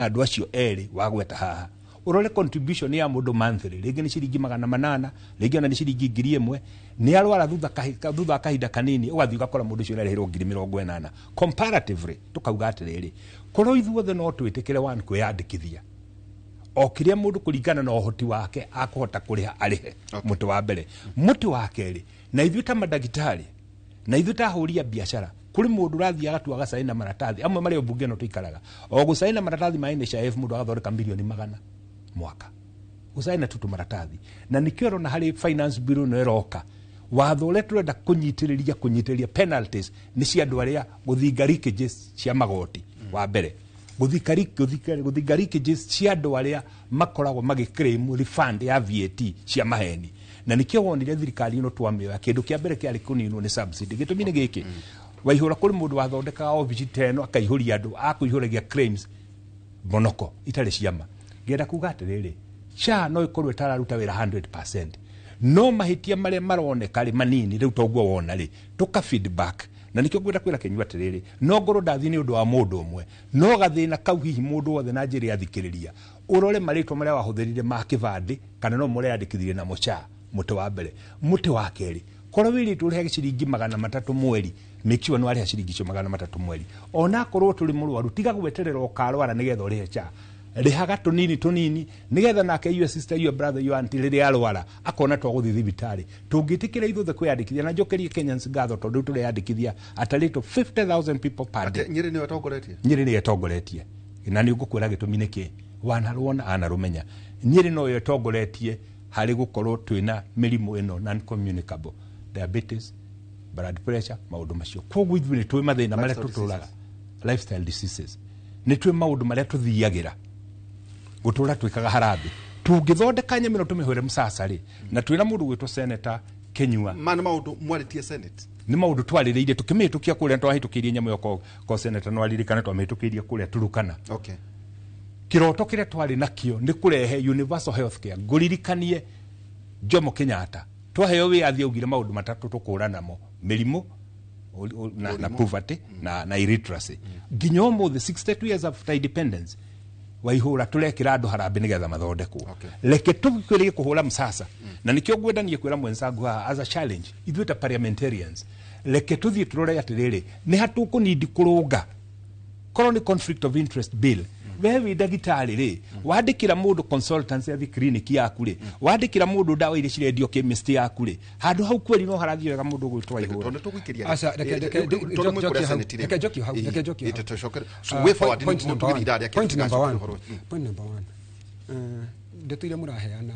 Andũ acio erĩ wagweta haha, ũrore contribution ya mũndũ monthly, rĩngĩ nĩ ciringi 800, rĩngĩ ona nĩ ciringi 1000. Nĩ arwara, thutha wa kahinda kanini ũgathiĩ ũgakora mũndũ ũcio nĩarĩhĩrwo 80,000. Comparatively, tũkauga atĩrĩrĩ, korwo ithuothe no twĩtĩkĩre one kwĩyandĩkithia, o kĩrĩa mũndũ kũringana na ũhoti wake akũhota kũrĩha arĩhe. Mũtĩ wa mbere. Mũtĩ wa kerĩ, na ithuĩ ta mandagĩtarĩ na ithuĩ ta ahũri a biacara, kũrĩ mũndũ ũrathiĩ agatua agacaina maratathi amwe marĩa mbunge ĩno tũikaraga o gũcaina maratathi ma NHIF, mũndũ agathondeka milioni magana mwaka gũcaina tu tũmaratathi. Na nĩkĩo ũrona harĩ finance bill ĩno ĩroka, watho ũrĩa tũrenda kũnyitĩrĩria penalties nĩ cia andũ arĩa gũthinga leakages cia magoti. Wa mbere, gũthinga leakages cia andũ arĩa makoragwo magĩclaim refund ya VAT cia maheni. Na nĩkĩo wonire thirikari ĩno twamĩoya, kĩndũ kĩa mbere kĩarĩ kũninwo nĩ subsidy. Gĩtũmi nĩ gĩkĩ, Waihũra, kũrĩ mũndũ wathondekaga obici ta ĩno, akaihũria andũ akũihũragia claims monoko itarĩ ciama. Ngenda kuga atĩrĩrĩ, SHA no ĩkorwo ĩtararuta wĩra 100%, no mahĩtia marĩa maroneka rĩ manini rĩu toguo wona rĩ tũka feedback. Na nĩkĩo ngwenda kwĩra Kĩnyua atĩrĩrĩ, no ngorwo ndathiĩ nĩ ũndũ wa mũndũ ũmwe, no gathĩna kau hihi mũndũ wothe na njĩra athikĩrĩria, ũrore marĩtwa marĩa wahũthĩrire ma kĩbandĩ kana no mũreyandĩkithirie namo SHA. Mũtĩ wa mbere. Mũtĩ wa kerĩ, korwo wĩrĩtwo ũrĩhage ciringi 300 mweri, make sure nĩ warĩha ciringi icio 300 mweri ona akorwo tũrĩ mũrwaru. Tiga gweterera ũkarwara nĩgetha ũrĩhe SHA. Rĩhaga tũnini tũnini nĩgetha nake your sister, your brother, your auntie rĩrĩa arwara akona twagũthiĩ thibitarĩ. Tũngĩtĩkĩra ithuothe kwĩyandĩkithia, na njokerie Kenyans ngatho tondũ rĩu tũreyandĩkithia at a rate of 50,000 people per day. Nyĩrĩ nĩyo ĩtongoretie? Nyĩrĩ nĩyo ĩtongoretie, na nĩ ngũkwĩra gĩtũmi nĩ kĩ. Wanarwona anarũmenya, Nyĩrĩ noyo ĩtongoretie harĩ gũkorwo twĩna mĩrimũ ĩno non communicable, diabetes, blood pressure, maũndũ macio. Koguo ithuĩ nĩ tũĩ mathĩna marĩa Lifestyle. Tũtũraga lifestyle diseases, nĩ tũĩ maũndũ marĩa tũthiagĩra gũtũra twĩkaga harambĩ. Tũngĩthondeka nyamũ ĩno tũmĩhũre mũcaca rĩ, na twĩna mũndũ gwĩtwo Senator Kenyua. Ma nĩ maũndũ mwarĩtie Senate? Nĩ maũndũ twarĩrĩirie tũkĩmĩhĩtũkia kũrĩa. Twahĩtũkĩirie nyamũ ĩyo ko senator no aririkane, twamĩhĩtũkĩirie kũrĩa Turukana. Kĩroto kĩrĩa twarĩ nakĩo nĩ kũrehe universal health care. Ngũririkanie Jomo Kenyatta twaheo wĩyathi augire maũndũ matatũ tũkũra namo: mĩrimũ na poverty na illiteracy. Nginya ũmũthĩ, 62 years after independence, Waihũra, tũrekĩra andũ harambĩ nĩgetha mathondekwo. Reke tũkwĩrĩge kũhũra msasa. Na nĩkĩo ngwenda niĩ kwĩra mwenzangu haha as a challenge, ithuĩ ta parliamentarians, reke tũthiĩ tũrore atĩrĩrĩ, nĩ ha tũkũnindi kũrũnga. Korwo nĩ conflict of interest bill, we wĩ ndagĩtarĩ rĩ, wandĩkĩra mũndũ consultancy athi clinic yaku rĩ, wandĩkĩra mũndũ ndawa iria cirendio chemist yaku rĩ, handũ hau kweri no harathiĩ wega mũndũ ũgwĩtwo Waihũra. Tondũ tũgũikĩria. Aca, Tondũ mwĩ kũrĩa njokie hau. Senate rĩ. Reke njokie hau, reke njokie hau. Tũcoke. Ah, Way forward, point number tũgĩthiĩ one. ithaa rĩa Point kerĩ. number one. Ũhoro. Point number one. Ndeto iria mũraheana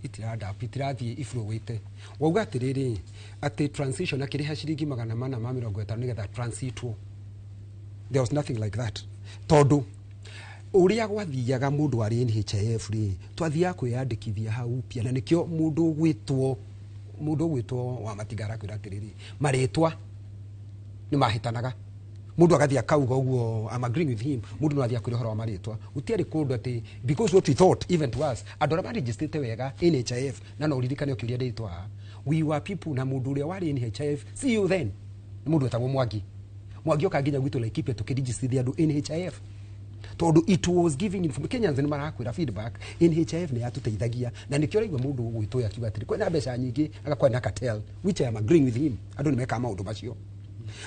itirandapu, itirathiĩ iflowĩte. Wauga atĩrĩrĩ, atĩ transition akĩrĩha ciringi 450 nĩgetha transitwo. There was nothing like that, tondũ ũrĩa gwathiaga, mũndũ arĩ NHIF rĩ, twathiaga kwĩyandĩkithia hau upya. Na nĩkĩo mũndũ ũgwĩtwo wa Matinga arakwĩra atĩrĩrĩ, marĩtwa nĩ mahĩtanaga. Mũndũ agathiĩ akauga ũguo. I'm agreeing with him. Mũndũ no athiĩ akwĩra ũhoro wa marĩtwa, gũtiarĩ kũndũ atĩ, because what we thought, even to us, andũ arĩa marejistĩte wega NHIF, na no ũririkane ũkĩũria ndĩtwa haha, we were people. Na mũndũ ũrĩa warĩ NHIF CEO then nĩ mũndũ wetagwo Mwangi. Mwangi oka nginya gwitũ Laikipia tũkĩrejistithia andũ NHIF, tondũ it was giving information. Kenyans nĩ marakwĩra feedback, NHIF nĩ yatũteithagia. Na nĩkĩo ũraigua mũndũ ũgwĩtwo akiuga atĩrĩ kwĩna mbeca nyingĩ, agakorwo na cartel, which I am agreeing with him. Andũ nĩ mekaga maũndũ macio,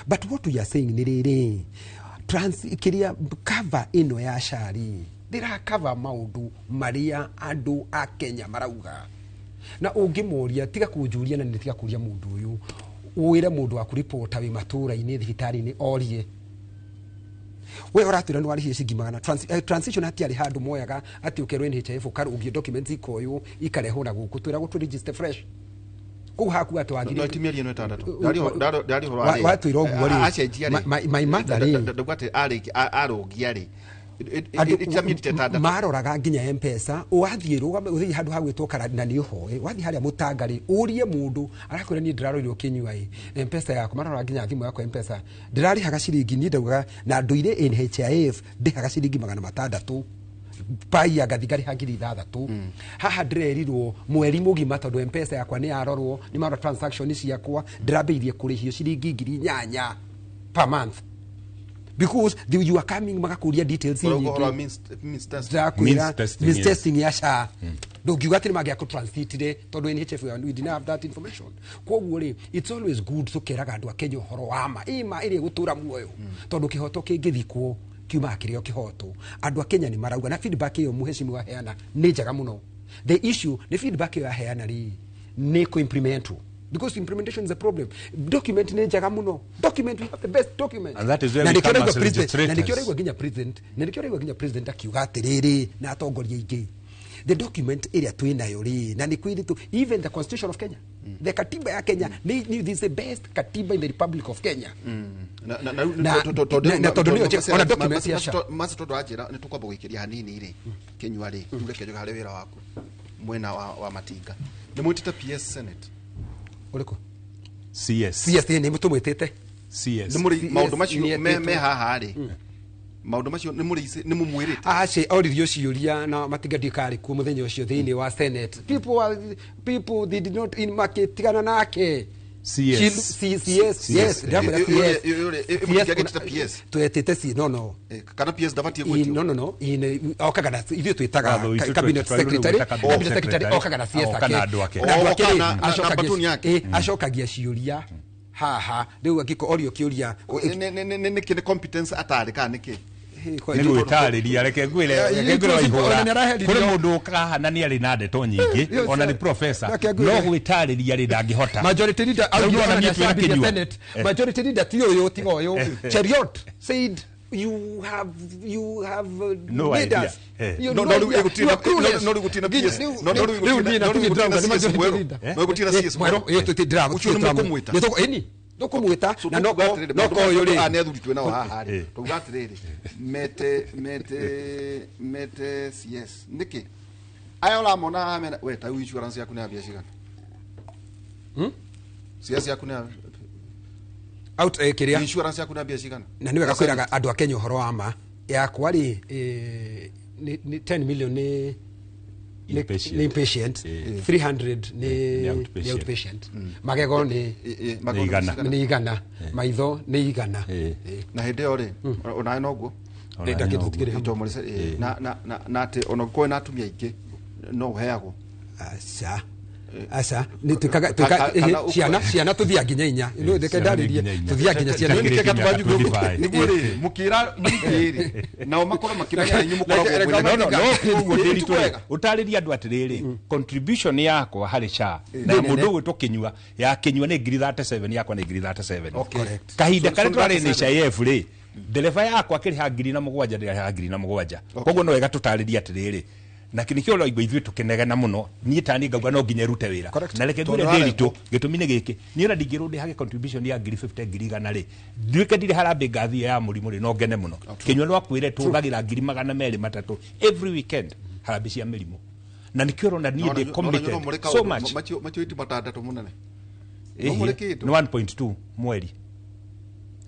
but what we are saying nĩ rĩrĩ, trans kĩrĩa cover ĩno ya SHA rĩ, ndĩra cover maũndũ marĩa andũ a Kenya marauga. Na ũngĩmoria, tiga kũnjũria na nĩ tiga kũria mũndũ ũyũ, wĩre mũndũ waku ripota wĩ matũra-inĩ, thibitarĩ-inĩ, orie we ũratwĩra nĩ warĩhire ciringi magana transition. Hatiarĩ handũ moyaga atĩ ũkerwo NHIF ũkarũngio, documents ikoywo ikarehwo na gũkũ twĩragwo tũ register fresh kũu haku atĩ No wagire ti mĩeri ĩno ĩtandatũ. Ndarĩ ũhoro warĩ. Watwĩra ũguo rĩ, Acenjia rĩ. My mother rĩ. Ndauga atĩ arũngia rĩ. Andũ Ita mĩeri ta ĩtandatũ. Maroraga nginya Mpesa. Wathiĩ rũgame, ũthiĩ handũ hagwĩtwo Karari na nĩ ũhoe, wathiĩ harĩa Mũtanga rĩ, ũrie mũndũ arakwĩra niĩ ndĩrarorirwo kĩnyua ĩ Mpesa yakwa, marora nginya thimũ yakwa Mpesa ndĩrarĩhaga ciringi. Niĩ ndaugaga na ndũire NHIF ndĩhaga ciringi 600 paia, ngathi ngarĩha 6,000. Haha ndĩrerirwo mweri mũgima, tondũ Mpesa yakwa nĩ yarorwo, nĩ marora transaction ciakwa, ndĩrambĩrĩirie kũrĩhio ciringi 8,000 per month. Because you are coming magakuria details Ũrauga ũhoro wa nyingĩ. means test. Ndakwĩra Means testing, means yes. testing ya SHA ndũngiuga atĩ nĩ mangĩakũtransitire tondũ NHF we didn't have that information. Koguo rĩ, it's always good tũkeraga andũ a Kenya ũhoro wa ma ĩ ma ĩrĩa ĩgũtũra muoyo, tondũ kĩhoto kĩngĩthikwo kiumaga kĩrĩ o kĩhoto. Andũ a Kenya nĩ marauga na feedback ĩyo mũhecimiwa aheana nĩ njega mũno. The issue nĩ feedback ĩyo aheana rĩ, nĩ kũ-implementwo, because implementation is a problem. Document nĩ njega mũno. Document, we have the best document. And that is where Na we nĩkĩo come ũraigua as president- na nĩkĩo legislators. ũraigua nginya president, na nĩkĩo ũraigua nginya president akiuga atĩrĩrĩ na atongoria aingĩ, the document ĩrĩa twĩ nayo rĩ, na nĩ kwĩrĩtwo even the constitution of Kenya, the katiba ya Kenya, nĩ this is the best katiba in the Republic of Kenya. Na tondũ nĩyo ona document ya SHA. Maci tondũ anjĩra nĩ tũkwamba gũikĩria hanini rĩ, Kĩnyua rĩ, reke njuge harĩ wĩra waku mwena wa Matinga nĩ mwĩtĩte PS Senate. Ũrĩkũ? CS. CS nĩ tũmwĩtĩte. CS. Nĩ mũrĩ CS maũndũ macio nĩ me etĩtwo. me haha rĩ, maũndũ macio nĩ mũrĩ nĩ mũmwĩrĩte? Ace oririo ciũria na Matinga ndikarĩ kuo mũthenya ũcio thĩinĩ wa Senate. People they did not in makĩtigana nake. CS. CS, yes, ndĩrakwĩra. CS. Mũtingĩagĩtĩte PS? Twetĩte C, no. Kana PS ndabatiĩ In, gwĩtio? no, in okaga na ithuĩ twĩtaga Watho witũ cabinet twagĩrĩirwo secretary. gwĩta cabinet Cabinet secretary secretary. okaga na CS Oka na andũ ake. Na andũ ake Oka rĩ, na platoon yake. acokagia ciũria haha rĩu angĩko orio kĩũria. Nĩkĩ nĩ competence atarĩ kana nĩkĩ? Nĩ gwĩtarĩria, reke ngwĩre, reke ngwĩre. Ona Waihũra nĩaraheririo. kũrĩ mũndũ ũkaga haha na nĩ arĩ na ndeto nyingĩ, ona nĩ professor, Reke ngwĩre. no gwĩtarĩria rĩ, ndangĩhota. Majority leader Rĩu augire nĩwona ona niĩ twĩna nĩacambithia Kĩnyua. Senate. Majority leader ti ũyũ, tiga ũyũ Cheriot said you have No made idea. us. Eh. You No, no no, rĩu idea. gũtirĩ You na- are clueless. no, rĩu gũtirĩ na Nginya- PS. rĩu- No, no, rĩu rĩu gũtirĩ na- niĩ na no, rĩu niĩ gũtirĩ na ndĩrauga nĩ CS majority mwerũ. leader. No, gũtirĩ na Eh, CS mwerũ, mwerũ. ĩyo tũtirĩ Ũcio nĩ mũkũmwĩta? ĩni tũkũmwĩta So na no tukuga atĩrĩrĩ, no maũndũ ko ũyũ macio- ah, rĩ nĩ athuri twĩ nao haha rĩ, Eh. tuuga atĩrĩrĩ, mete CS nĩkĩ aya ũramona haha mena we ta rĩu insurance yaku nĩ ya mbia cigana? CS yaku nĩ ya out kĩrĩa insurance yaku nĩ ya mbia cigana? Na nĩ wega kwĩraga andũ a Kenya ũhoro wa ma. Yakwa rĩ, nĩ 10 million nĩ Inpatient. nĩ inpatient, 300 Nĩ nĩ outpatient. nĩ outpatient, magego nĩ Magego Nĩ igana. cigana? nĩ 100, maitho nĩ 100. Na hĩndĩ ĩyo rĩ, onawe noguo. Ona Nĩ nĩ ndakĩte noguo. tũtikĩrĩ hamwe. Ito mũrĩ- na atĩ ona ũngĩkorwo na atumia aingĩ no ũheagwo? Aca, aca, nĩ twĩkaga Kana ciana tũthiaga nginya 4. Nĩ reke Ciana nĩ ndarĩrie. nginya 4. Tũthiaga nginya ciana. Nĩ nĩkĩ Nginya gatumanyu gũkũ? 25. Nĩguo rĩ mũkĩra mũingĩ rĩ, nao makorwo makĩmenya inyuĩ mũkoragwo Reke- mwĩna- No, no, no, koguo Ĩ, ndĩritũ rĩ, wega. ũtarĩrie andũ atĩrĩrĩ, contribution yakwa harĩ SHA na Nĩ nene. mũndũ ũgwĩtwo Kĩnyua, ya Kĩnyua nĩ ngiri 37, yakwa nĩ ngiri 37. Okay. Correct. Kahinda So- karĩa so tũrarĩ 37. NHIF rĩ, ndereba yakwa akĩrĩha 7,000, ndĩrarĩha 7,000. Koguo no wega tũtarĩrie atĩrĩrĩ, na nĩkĩo ũraigua ithuĩ tũkĩnegena mũno, niĩ tani ngauga no nginya ĩrute wĩra. Correct. Na reke ngwĩre Tondũ ndĩritũ, gĩtũmi nĩ gĩkĩ, niĩ ona ndingĩrwo ndĩhage contribution ya ngiri 50, 100,000 rĩ, nduĩke ndirĩ harambĩ ngathiĩ ya mũrimũ rĩ, no ngene mũno. Kĩnyua no akwĩre tũhũthagĩra 203,000 every weekend harambĩ cia mĩrimũ, na nĩkĩo ũrona niĩ ndĩ committed so much. Macio iti matandatũ mũnene. Ĩhĩ, No mũrĩ kĩndũ. nĩ 1.2 mweri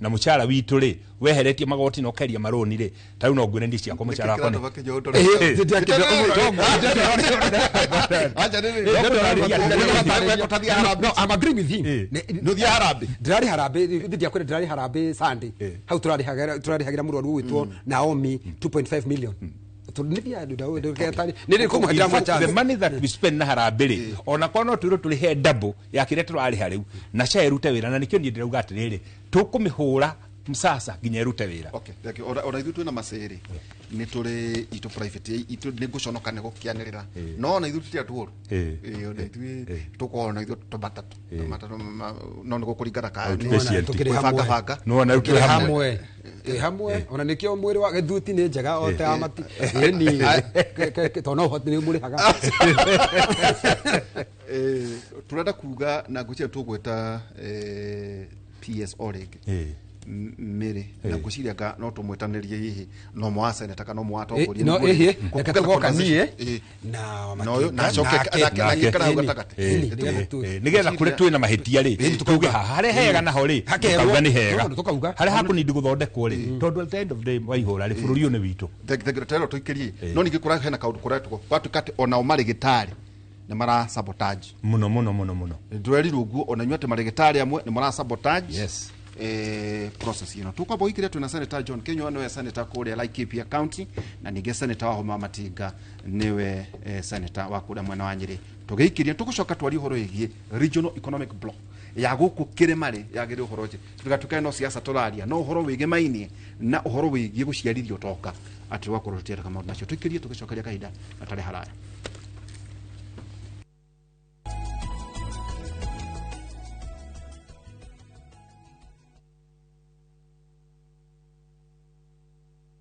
na mũcara witũ rĩ, weheretie magoti na ũkeria marũni rĩ, ta rĩu no ngwĩre niĩ ciakwa mũcara wakwa nĩ No, I'm agreeing with him. Eh. Nũthiĩ harambĩ? Ndĩrarĩ harambĩ ndiakwĩra, ndĩrarĩ harambĩ Sunday. Hau tũrarĩhagĩra mũrwaru ũgwĩtwo Naomi 2.5 million. Tondũ nĩ thiaga nĩ kũmũhe In fact, ndĩramũhe the money that we spend na harambĩ rĩ, ona korwo no twĩrwo tũrĩhe double ya kĩrĩa tũrarĩha rĩu na SHA ĩrute wĩra, na nĩkĩo niĩ ndĩrauga atĩrĩrĩ, tũkũmĩhũra msasa nginya ĩrute wĩra. Okay, thank you. Ona ithuĩ twĩna macĩrĩ nĩ tũrĩ itũ private itũ nĩ ngũconoka nĩ gũkĩanĩrĩra, no ona ithuĩ tũtirĩ tũũru. Ĩ, ona ithuĩ tũkorwo na ithuĩ tũmatatũ tũmatatũ no nĩ gũkũringana kana Outpatient. Tũkĩrĩ hamwe. banga banga. Nĩwona rĩu Tũkĩrĩ twĩ hamwe. hamwe, twĩ hamwe, ona nĩkĩo mwĩrĩ wa gĩthuti nĩ njega o ta mati ĩni tondũ no ũhote nĩ mũrĩhaga. Tũrenda kuga na ngwĩciria tũgwĩta PS o rĩngĩ Mĩrĩ na ngwĩciria nga no tũmwĩtanĩrie hihi no mwa seneta kana no mwa atongoria. No Nĩguo rĩ, ĩhĩ reke tũgoka niĩ na Na ũyũ, na acoke nake- nake hau gatagatĩ. Nĩgetha kũrĩa twĩna mahĩtia rĩ, tuge haha harĩa hega naho rĩ, Hakerwo. tũkauga nĩ hega. No, tũkauga. Harĩa hakũnindi gũthondekwo rĩ, tondũ at the end of the day waihũra rĩ, bũrũri ũyũ nĩ witũ. Tero tũikĩrie no ningĩ kũra hena kaũndũ kũretwo gwatuĩka atĩ onao marĩgĩtarĩ nĩ mara sabotage. Mũno mũno mũno mũno. Ndwerirwo ũguo ona inyuĩ atĩ marĩgĩtarĩ amwe nĩ mara sabotage. Yes. Process ĩno tũkwamba gũikĩria twĩna Senator John Kinyua, nĩwe senator kũrĩa Laikipia County, na ningĩ senator wa Homa Matinga, nĩwe senator wa kũrĩa mwena wa Nyĩrĩ. Tũgĩikĩria tũgũcoka twarie ũhoro wĩgiĩ regional economic block ya gũkũ kĩrĩma rĩ yagĩrĩire ũhoro ũcio tũtigatuĩke no siasa tũraria, no ũhoro wĩgĩmainie na ũhoro wĩgiĩ gũciarithia ũtonga atĩ gwakorwo tũtiareka maũndũ macio. Tũikĩrie tũgĩcokeria kahinda gatarĩ haraya.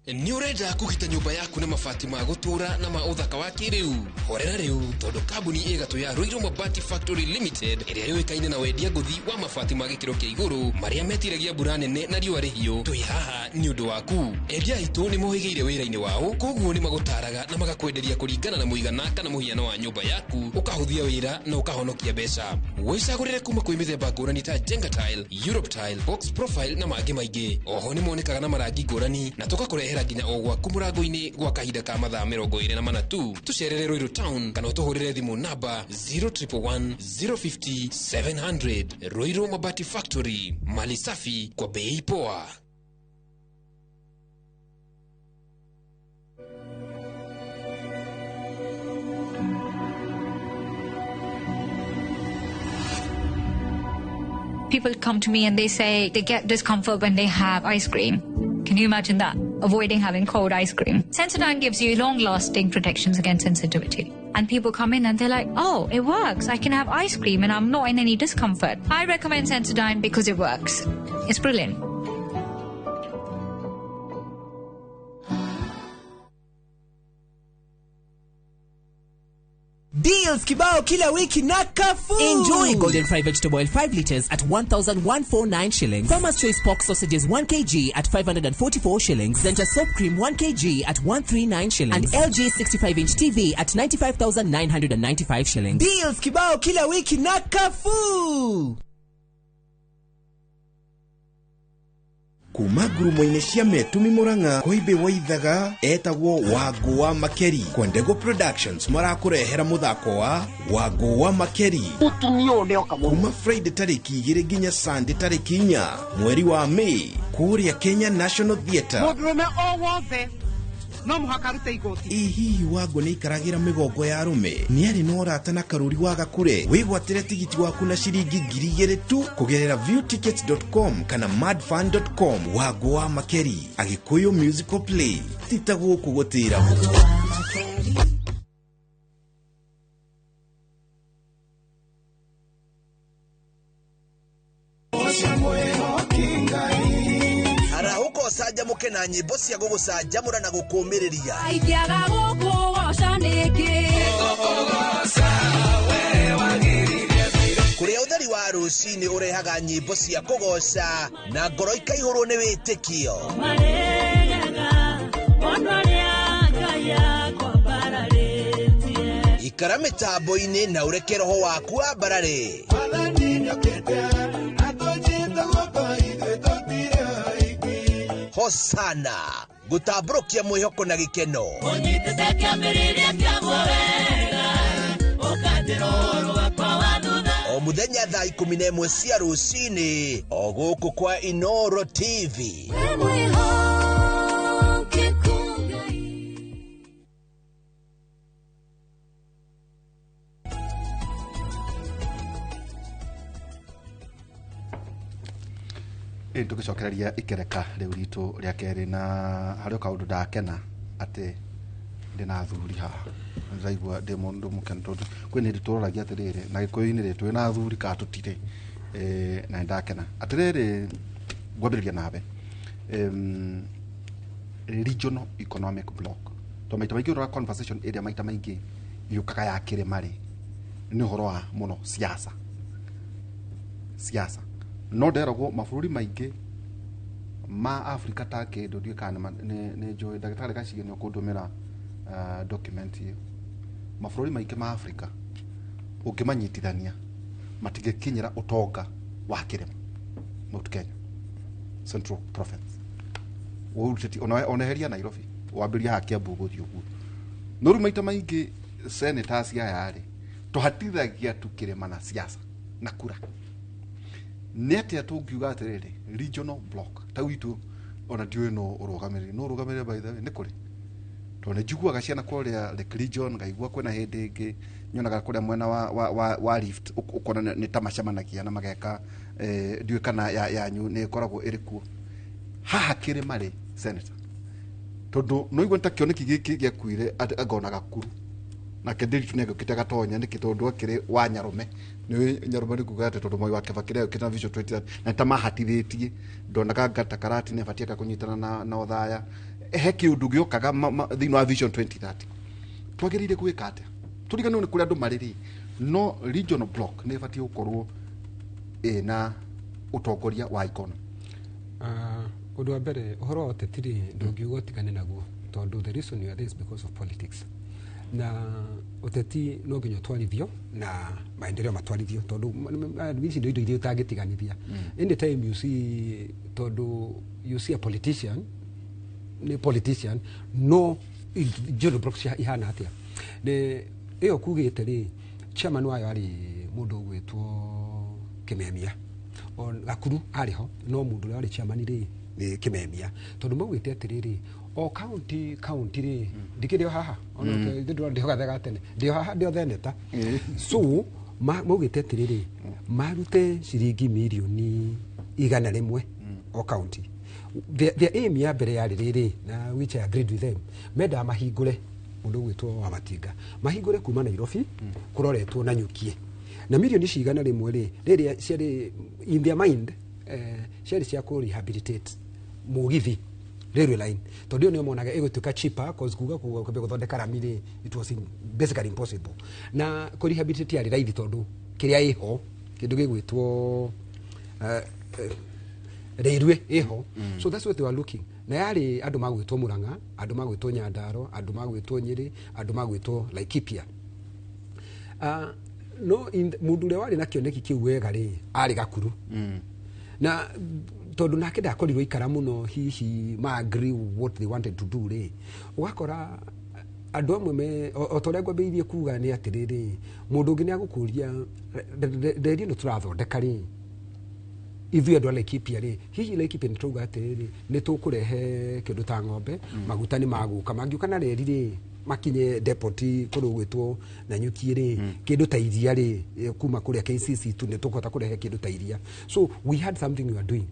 Nĩ ũrenda kũgita nyũmba yaku na mabati ma gũtũũra na ma ũthaka wa kĩrĩu? Horera rĩu, tondũ kambuni ĩgatũ ya Ruiru Mabati Factory Limited, ĩrĩa yũĩkaine na wendia ngũthi wa mabati ma gĩkĩro kĩa igũrũ marĩa metiragia mbura nene na riũa rĩhiũ, twĩ haha nĩ ũndũ waku. Endia aitũ nĩ mohĩgĩire wĩra-inĩ wao, koguo nĩ magũtaraga na magakwenderia kũringana na mũigana kana mũhiano wa nyũmba yaku, ũkahũthia wĩra na ũkahonokia mbeca. Wĩcagũrĩre kuma kwĩ mĩthemba ngũrani ta Jenga Tile, Europe Tile, Box Profile na mangĩ maingĩ. Oho nĩ monekaga na marangi ngũrani na tũgakũrehera nginya o gwaku mũrango-inĩ gwa kahinda ka mathaa 24 tu. Tũcerere Ruiru Town kana ũtũhũrĩre thimũ namba 0111 050 700. Ruiru Mabati Factory, mali safi kwa bei poa. People come to me and they say they get discomfort when they have ice cream. Can you imagine that? Avoiding having cold ice cream. Sensodyne gives you long-lasting protections against sensitivity. And people come in and they're like, oh, it works. I can have ice cream and I'm not in any discomfort. I recommend Sensodyne because it works. It's brilliant. Deals kibao kila wiki na Carrefour. Enjoy Golden Fry Vegetable Oil 5 liters at 1,149 shillings. Farmer's Choice Pork Sausages 1 kg at 544 shillings. Zenta Soap Cream 1 kg at 139 shillings. And LG 65-inch TV at 95,995 shillings. Deals kibao kila wiki na Carrefour. Kuma ngurumo-inĩ cia Metumi Murang'a Koimbe Waithaga etagwo Wangũ wa Makeri. Kwendego Productions marakũrehera mũthako wa Wangũ wa Makeri kuma Friday tarĩki 2 nginya Sunday tarĩki 4 mweri wa May kũrĩa Kenya National Theatre. Mũndũrũme o wothe no mũhaka arute igoti. Ĩ hihi Wangũ nĩ aikaragĩra mĩgongo ya arũme? Nĩ arĩ na ũrata na Karũri wa Gakure? Wĩgwatĩre tigiti waku na ciringi 2,000 tu kũgerera viewtickets.com kana madfun.com. Wangũ wa Makeri, Agĩkũyũ musical play, ti ta gũkũ gũtĩragwo. Arahũka ũcanjamũke na nyĩmbo cia gũgũcanjamũra na gũkũũmĩrĩria. Ingĩaga gũkũgoca nĩkĩ? Kũrĩa ũtheri wa rũcinĩ ũrehaga nyĩmbo cia kũgoca na ngoro ikaihũrwo nĩ wĩtĩkio. Ikara mĩtambo-inĩ na ũreke roho waku wambarare. Hosana gũtambũrũkia mwĩhoko na gĩkeno. O mũthenya thaa 11 cia rũcinĩ o gũkũ kwa Inoro TV. Tũgĩcokereria ikereka rĩu ritũ rĩa kerĩ, na harĩ o kaũndũ ndakena atĩ ndĩna athuri haha. Ndĩraigua ndĩ mũndũ mũkenu tondũ kwĩ hĩndĩ tũroragia atĩrĩrĩ, na gĩkũyũ-inĩ rĩ, twĩna athuri kana tũtirĩ, na nĩndakena atĩrĩrĩ. Ngwambĩrĩria nawe regional economic block, tondũ maita maingĩ ũrora conversation ĩrĩa maita maingĩ yũkaga ya kĩrĩma rĩ, nĩ ũhoro wa mũno siasa siasa. No nderagwo mabũrũri maingĩ ma Afrika ta kĩndũ ndiũĩ kana nĩ njũĩ ndagĩtarĩ Gacige nĩ ũkũndũmĩra document ĩyo. Mabũrũri maingĩ ma Afrika ũngĩmanyitithania matingĩkinyĩra ũtonga wa kĩrĩma Mount Kenya Central Province. Ũrutĩti oneheria Nairobi wambĩrĩria haha Kiambu gũthiĩ ũguo. No rĩu maita maingĩ senators aya rĩ, tũhatithagia tu kĩrĩma na siasa na kura. Nĩ atĩa tũngiuga atĩrĩrĩ, regional block ta witũ ona ndiũĩ no ũrũgamĩrĩri, no ũrũgamĩrĩri, by the way, nĩ kũrĩ, tondũ nĩ njiguaga ciana kũrĩa Lake Region, ngaigua kwĩna hĩndĩ ĩngĩ nyonaga kũrĩa mwena wa Rift, ũkona nĩ ta macemanagia na mageka, ndiũĩ kana yanyu nĩ ĩkoragwo ĩrĩ kuo haha kĩrĩma rĩ, senator, tondũ no igua nĩ ta kĩoneki gĩkĩ gĩakuire angona Gakuru nake Ndiritu nĩ agĩũkĩte gatonya nĩkĩ, tondũ akĩrĩ wa Nyarũme, nĩ Nyarũme, nĩ kuga atĩ tondũ Mwai wa Kibaki nĩ agĩũkĩte na Vision 2030 na nĩ ta mahatithĩtie, ndonaga ngata Karati nĩ abatie kũnyitana na Othaya, he kĩũndũ gĩũkaga thĩinĩ wa Vision 2030. Twagĩrĩire gwĩka atĩa? Tũriganĩrwo nĩ kũrĩa andũ marĩ rĩ, no regional block nĩ ĩbatiĩ gũkorwo ĩna ũtongoria wa economy. Ũndũ wa mbere, ũhoro wa ũteti rĩ, ndũngiuga ũtigane naguo, tondũ the reason you are there is because of politics, na ũteti no nginya ũtwarithio na maendeleo matwarithio, tondũ ici nĩ indo iria ũtangĩtiganithia. Anytime you see, tondũ you see a politician nĩ politician, no general block cia ihana atĩa nĩ ĩyo kugĩte rĩ, chairman wayo arĩ mũndũ ũgwĩtwo Kĩmemia. On Gakuru arĩ ho, no mũndũ ũrĩa warĩ chairman rĩ nĩ Kĩmemia, tondũ maugĩte atĩrĩrĩ, o county rĩ, ndikĩrĩ o haha ona ithuĩ ndĩho gathe tene, ndĩho haha, ndĩho theneta. So maugĩte atĩrĩrĩ, marute ciringi mirioni 100 o county. Their aim ya mbere yarĩ rĩrĩ, na which I agreed with them, mendaga mahingũre mũndũ ũgwĩtwo wa Matinga, mahingũre kuma Nairobi kũroretwo na Nyukie, na mirioni ici 100 rĩ, rĩrĩa ciarĩ in their mind, ciarĩ cia kũ rehabilitate mũgithi, railway line, tondũ ĩyo nĩyo monaga ĩgũtuĩka cheaper, cause kuga kwambia gũthondeka rami rĩ, it was basically impossible, na kũ rehabilitate yarĩ raithi, tondũ kĩrĩa ĩho kĩndũ gĩgwĩtwo railway ĩho. So that's what they were looking, na yarĩ andũ magwĩtwo Murang'a, andũ magwĩtwo Nyandarua, andũ magwĩtwo Nyĩrĩ, andũ magwĩtwo Laikipia. No mũndũ ũrĩa warĩ na kĩoneki kĩu wega rĩ, arĩ Gakuru, na tondũ nake ndakorirwo ikara mũno hihi ma agree what they wanted to do rĩ, ũgakora andũ amwe me o ta ũrĩa ngwambĩrĩirie kuga nĩ atĩrĩrĩ, mũndũ ũngĩ nĩ agũkũria reri ĩno tũrathondeka rĩ, ithuĩ andũ a Laikipia rĩ, hihi Laikipia nĩ tũrauga atĩrĩrĩ, nĩ tũkũrehe kĩndũ ta ng'ombe, maguta nĩ magũka, mangĩũka na reri rĩ, makinye depot kũrĩa gwĩtwo Nanyuki rĩ, kĩndũ ta iria rĩ, kuma kũrĩa KCC tu nĩ tũkũhota kũrehe kĩndũ ta iria. So we had something we were doing.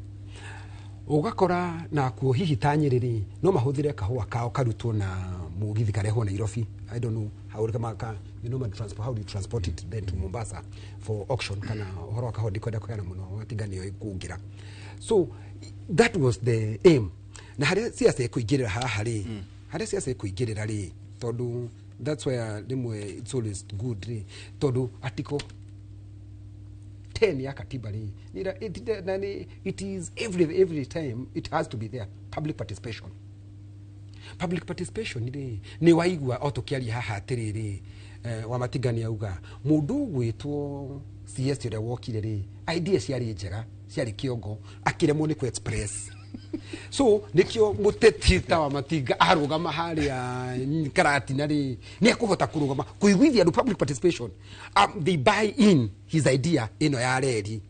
Ũgakora nakuo hihi ta Nyĩrĩ rĩ, no mahũthĩre kahũa kao karutwo na mũgithi karehwo Nairobi. I don't know how kama ka, you know, transport, how do you transport it then to Mombasa for auction, kana ũhoro wa kahũa ndikwenda kũheana mũno, watinga nĩyo ĩkũngĩra. So that was the aim, na harĩa siasa ĩkũingĩrĩra haha rĩ, harĩa siasa ĩkũingĩrĩra rĩ, tondũ that's where rĩmwe it's always good rĩ, tondũ article 10 ya katiba rĩ, na it is every time it has to be there, public participation. Public participation rĩ, nĩ waigua o tũkĩaria haha atĩrĩrĩ, Wamatinga nĩ auga mũndũ ũgwĩtwo CS ũrĩa wokire rĩ, idea ciarĩ njega, ciarĩ kĩongo, akĩremwo nĩ kũ express. So nikio mũteti ta Wamatinga arũgama harĩa Karatina rĩ, nĩ ekũhota kũrũgama kũiguithia andũ public participation, they buy in his idea ĩno ya reri,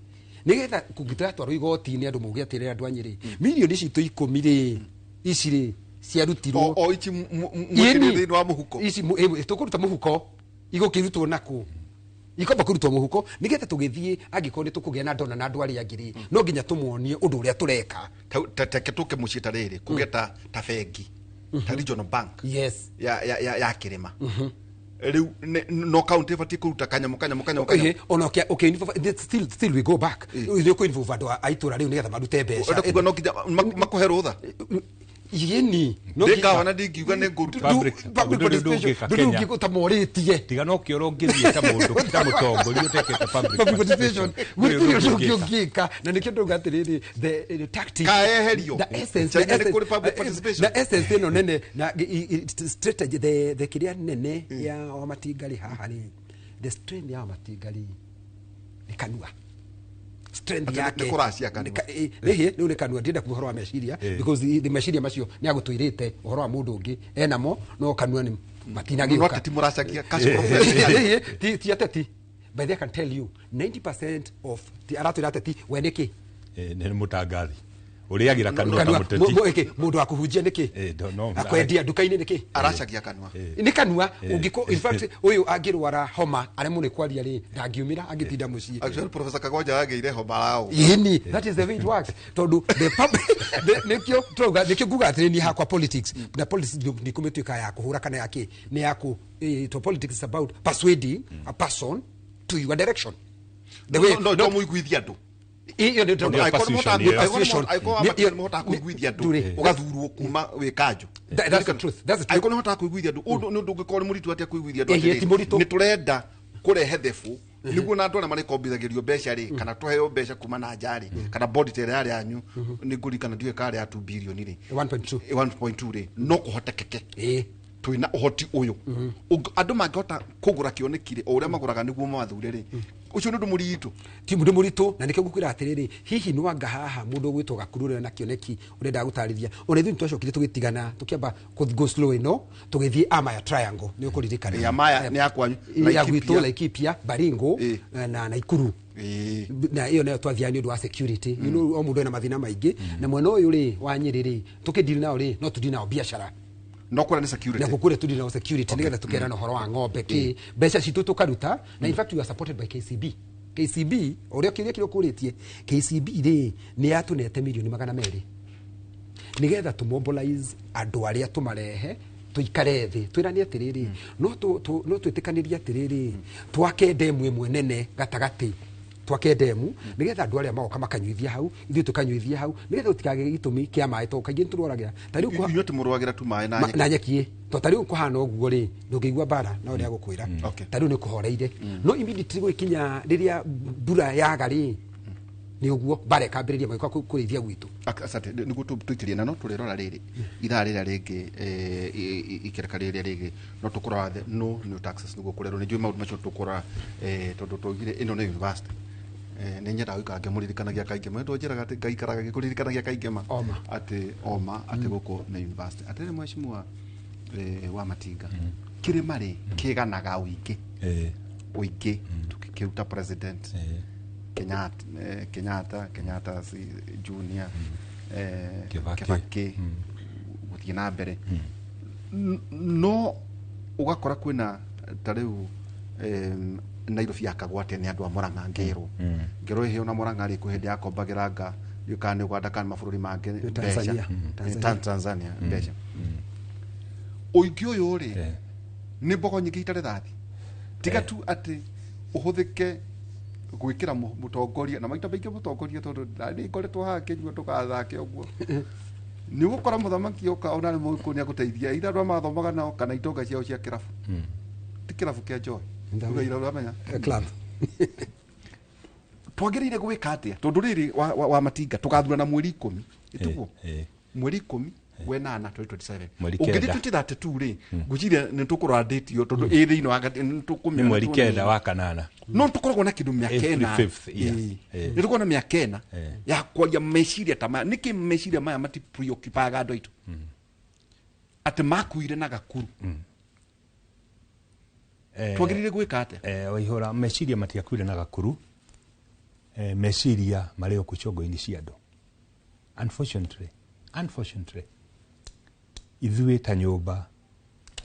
nigetha kũngĩtratwarwo igoti-inĩ andũ mauge atĩrĩrĩ, andũ a Nyĩrĩ, mirioni citũ 10 rĩ, ici rĩ ciarutirwo O ici mwĩkĩrire thĩinĩ wa mũhuko. Ici tũkũruta mũhuko, igũkĩrutwo nakũ, ikwamba kũrutwo mũhuko, nigetha tũgĩthiĩ, angĩkorwo nĩ tũkũgĩa na ndona na andũ arĩa angĩ rĩ, no nginya tũmonie ũndũ ũrĩa tũreka. Teke tũke mũciĩ ta rĩrĩ, kũgĩa ta bengi, ta regional bank ya kĩrĩma rĩu, no county ĩbatiĩ kũruta kanyamũ kanyamũ kanyamũ kanyamũ. Ehe, ona okay, still we go back, ithuĩ kũ involve andũ a itũra rĩu nĩgetha marute mbeca. Ũrenda kuga no nginya makũhe rũtha? Yeni no. Ndĩ ngavana ndingiuga nĩ ngũruta. Public Ndũrĩ ũndũ participation. ũngĩka Ndũrĩ Kenya. ũngĩ ũtamorĩtie. Tiga no kĩoro ũngĩthiĩ ta mũndũ, ta mũtongoria ũtekĩte public public participation. Ndũrĩ Gũtirĩ ũndũ ũndũ ũngĩ ũngĩka. ũngĩka, na nĩkĩo ndauga atĩrĩrĩ, the tactic, Kaeherio. the essence, China the nĩ essence, kũrĩ public participation. the essence ĩno nene na strategy, the kĩrĩa nene ya Wamatinga rĩ haha rĩ, the strength ya Wamatinga rĩ nĩ kanua, strength Atĩ yake nĩ kũracia kanua. Rĩhĩ rĩu nĩ kanua, ndienda kuga ũhoro wa meciria, because the meciria macio nĩ agũtwĩrĩte ũhoro wa mũndũ ũngĩ enamo, no kanua nĩ matinagĩũka. No ateti mũracagia cash profit. Ĩhĩ, ti ateti. By the way, I can tell you 90% of the aratwĩra ateti we nĩkĩ? Nĩ mũtangathi ũrĩagĩra kanua ta Kanua, mũteti. ĩkĩ, mũndũ wa kũhunjia nĩkĩ? No, Akwendia nduka-inĩ nĩkĩ? Aracagia kanua. Nĩ kanua. Ũngĩko in fact ũyũ angĩrwara homa aremwo nĩ kwaria rĩ, ndangĩumĩra, angĩtinda mũciĩ. Actually, Professor Kagonja agĩire homa rao. Yeni, that is the way it works. Tondu the public, nikio turauga, nikio nguga atĩrĩ, niĩ hakwa politics na politics nĩ kũmĩtuĩka ya kũhũra kana ya kĩ, nĩ ya kũ to politics is about persuading a person to your direction. The way No mũiguithia andũ. Iyo nĩ Ndio persuasion, yeah. Persuasion. Angĩkorwo nĩ mũhotaga kũiguithia andũ ũgathurwo kuma wĩ kanjũ. That's the truth. That's the truth. Angĩkorwo nĩ ũhotaga kũiguithia andũ, ũndũ nĩ ũndũ ũngĩkorwo nĩ mũritũ atĩa kũiguithia andũ Ĩhĩ, atĩrĩrĩ, ti mũritũ. nĩ tũrenda kũrehe thebũ nĩguo na andũ arĩa marĩkombithagĩrio mbeca rĩ, kana tũheo mbeca kuma na nja rĩ, kana bondi ta ĩrĩa yarĩ yanyu nĩ ngũririkana ndiũĩ kana yarĩ ya 2 billion rĩ, 1.2. 1.2 rĩ, no kũhotekeke Ĩĩ. twĩna ũhoti ũyũ. Andũ mangĩhota kũgũra kĩoneki rĩ, o ũrĩa magũraga nĩguo mamathure rĩ, ũcio nĩ ũndũ mũritũ. Ti mũndũ mũritũ, na nĩkĩo ngũkwĩra atĩrĩrĩ, hihi nĩwanga haha mũndũ ũgwĩtwo Gakuru ũrĩa na kĩoneki ũrenda gũtarĩria, ona ithuĩ nĩtwacokire tũgĩtigana, tũkĩamba go slow ĩno, tũgĩthiĩ Amaya Triangle, nĩ ũkũririkana. Ĩ, Amaya nĩ ya kwanyu, Ya Laikipia. gwitũ, Laikipia, Baringo na Naikuru. Na ĩyo nayo twathiaga nĩ ũndũ wa security. You know, o mũndũ ena mathĩna maingĩ, na mwena ũyũ rĩ wa Nyĩrĩ rĩ, tũkĩndiri nao rĩ, no tũndiri nao biacara no kũrĩa nĩ security. Na gũkũrĩa tũndiri nao security, nĩgetha tũkerana ũhoro wa ng'ombe kĩ, mbeca citũ tũkaruta. Na in fact we are supported by KCB. KCB, ũrĩa kĩũria kĩrĩa ũkũrĩtie, KCB rĩ nĩ yatũnete mirioni 200 nĩgetha tũmobilize andũ arĩa, tũmarehe tũikare thĩ twĩrane atĩrĩrĩ, no no twĩtĩkanĩrie atĩrĩrĩ, twake ndemu ĩmwe nene gatagatĩ, twake ndemu nĩgetha andũ arĩa magoka makanyuithia hau, ithuĩ tũkanyuithia hau, nĩgetha gũtikagĩe gĩtũmi kĩa maĩ, tondũ kaingĩ nĩtũrwaragĩra ta rĩu Inyuĩ atĩ mũrũagĩra tu maĩ na nyeki. Na nyeki ĩ, to ta rĩu kũhana ũguo rĩ, ndũngĩigua mbara no ũrĩa gũkwĩra. Ta rĩu nĩ kũhoreire, no immediately gũgĩkinya rĩrĩa mbura yaga rĩ, nĩ ũguo mbara ĩkambĩrĩria, magĩũka kũrĩithia gwitũ. Asante. Nĩguo tũitĩrie na no tũrĩrora rĩrĩ ithaa rĩrĩa rĩngĩ, ikereka rĩrĩa rĩngĩ no tũkũrora the no new taxes nĩguo kũrerwo. Nĩ njũĩ maũndũ macio tũkũrora, tondũ twaugire ĩno nĩ university. Nĩ nyendaga gũikara ngĩmũririkanagia kaingĩ ma, njĩraga atĩ ngaikaraga ngĩkũririkanagia kaingĩ ma Oma. Atĩ oma atĩ gũkũ nĩ university. Atĩrĩ, mheshimiwa wa Matinga, kĩrĩma rĩ kĩganaga ũingĩ, ũingĩ tukĩruta president Kenyatta, Kenyatta si junior, Kibaki. Kibaki gũthiĩ na mbere. No ũgakora kwĩna ta rĩu Nairobi yakagwo atĩa nĩ andũ a Murang'a, ngĩrwo ngĩrwo ĩheo na Murang'a rĩ, kwĩ hĩndĩ yakombagĩra nga ndiũĩ kana nĩ Uganda kana nĩ mabũrũri mangĩ Nĩ mbeca. Tanzania. Tanzania. Tanzania mbeca. Ũingĩ ũyũ rĩ nĩ mbogo nyingĩ itarĩ thathi, tiga tu atĩ ũhũthĩke gwĩkĩra mũtongoria, na maita maingĩ mũtongoria, tondũ nĩ ngoretwo haha kĩnyua ndũgathake ũguo, nĩ ũgũkora mũthamaki oka ona nĩ mũgĩkũyũ nĩ agũteithia either andũ arĩa mathomaga nao kana itonga ciao cia kĩrabu, ti kĩrabu kĩa Joy. Ndamenya. Uga ũramenya. Club. Twagĩrĩire gwĩka atĩa, tondũ rĩrĩ wa Matinga tũgathurana mweri 10 ĩtiguo? Mweri 18 2027. Mweri Ũngĩthiĩ 9. 2032 rĩ, ngwĩciria nĩ tũkũrora date ĩyo, tondũ ĩ thĩinĩ wa nĩ tũkũmĩona. Nĩ mweri 9 wa kanana. No tũkoragwo na kĩndũ mĩaka April ĩna. 5th, yeah. Ĩĩ. Nĩ tũkoragwo na mĩaka 4 ya kwaria meciria ta maya. Nĩkĩ meciria maya mati preoccupaga andũ aitũ atĩ makuire na Gakuru? Twagĩrĩire gwĩka atĩa? Waihũra, meciria matiakuire na Gakuru. Meciria marĩ o kũ ciongo-inĩ cia andũ. Unfortunately, ithuĩ ta nyũmba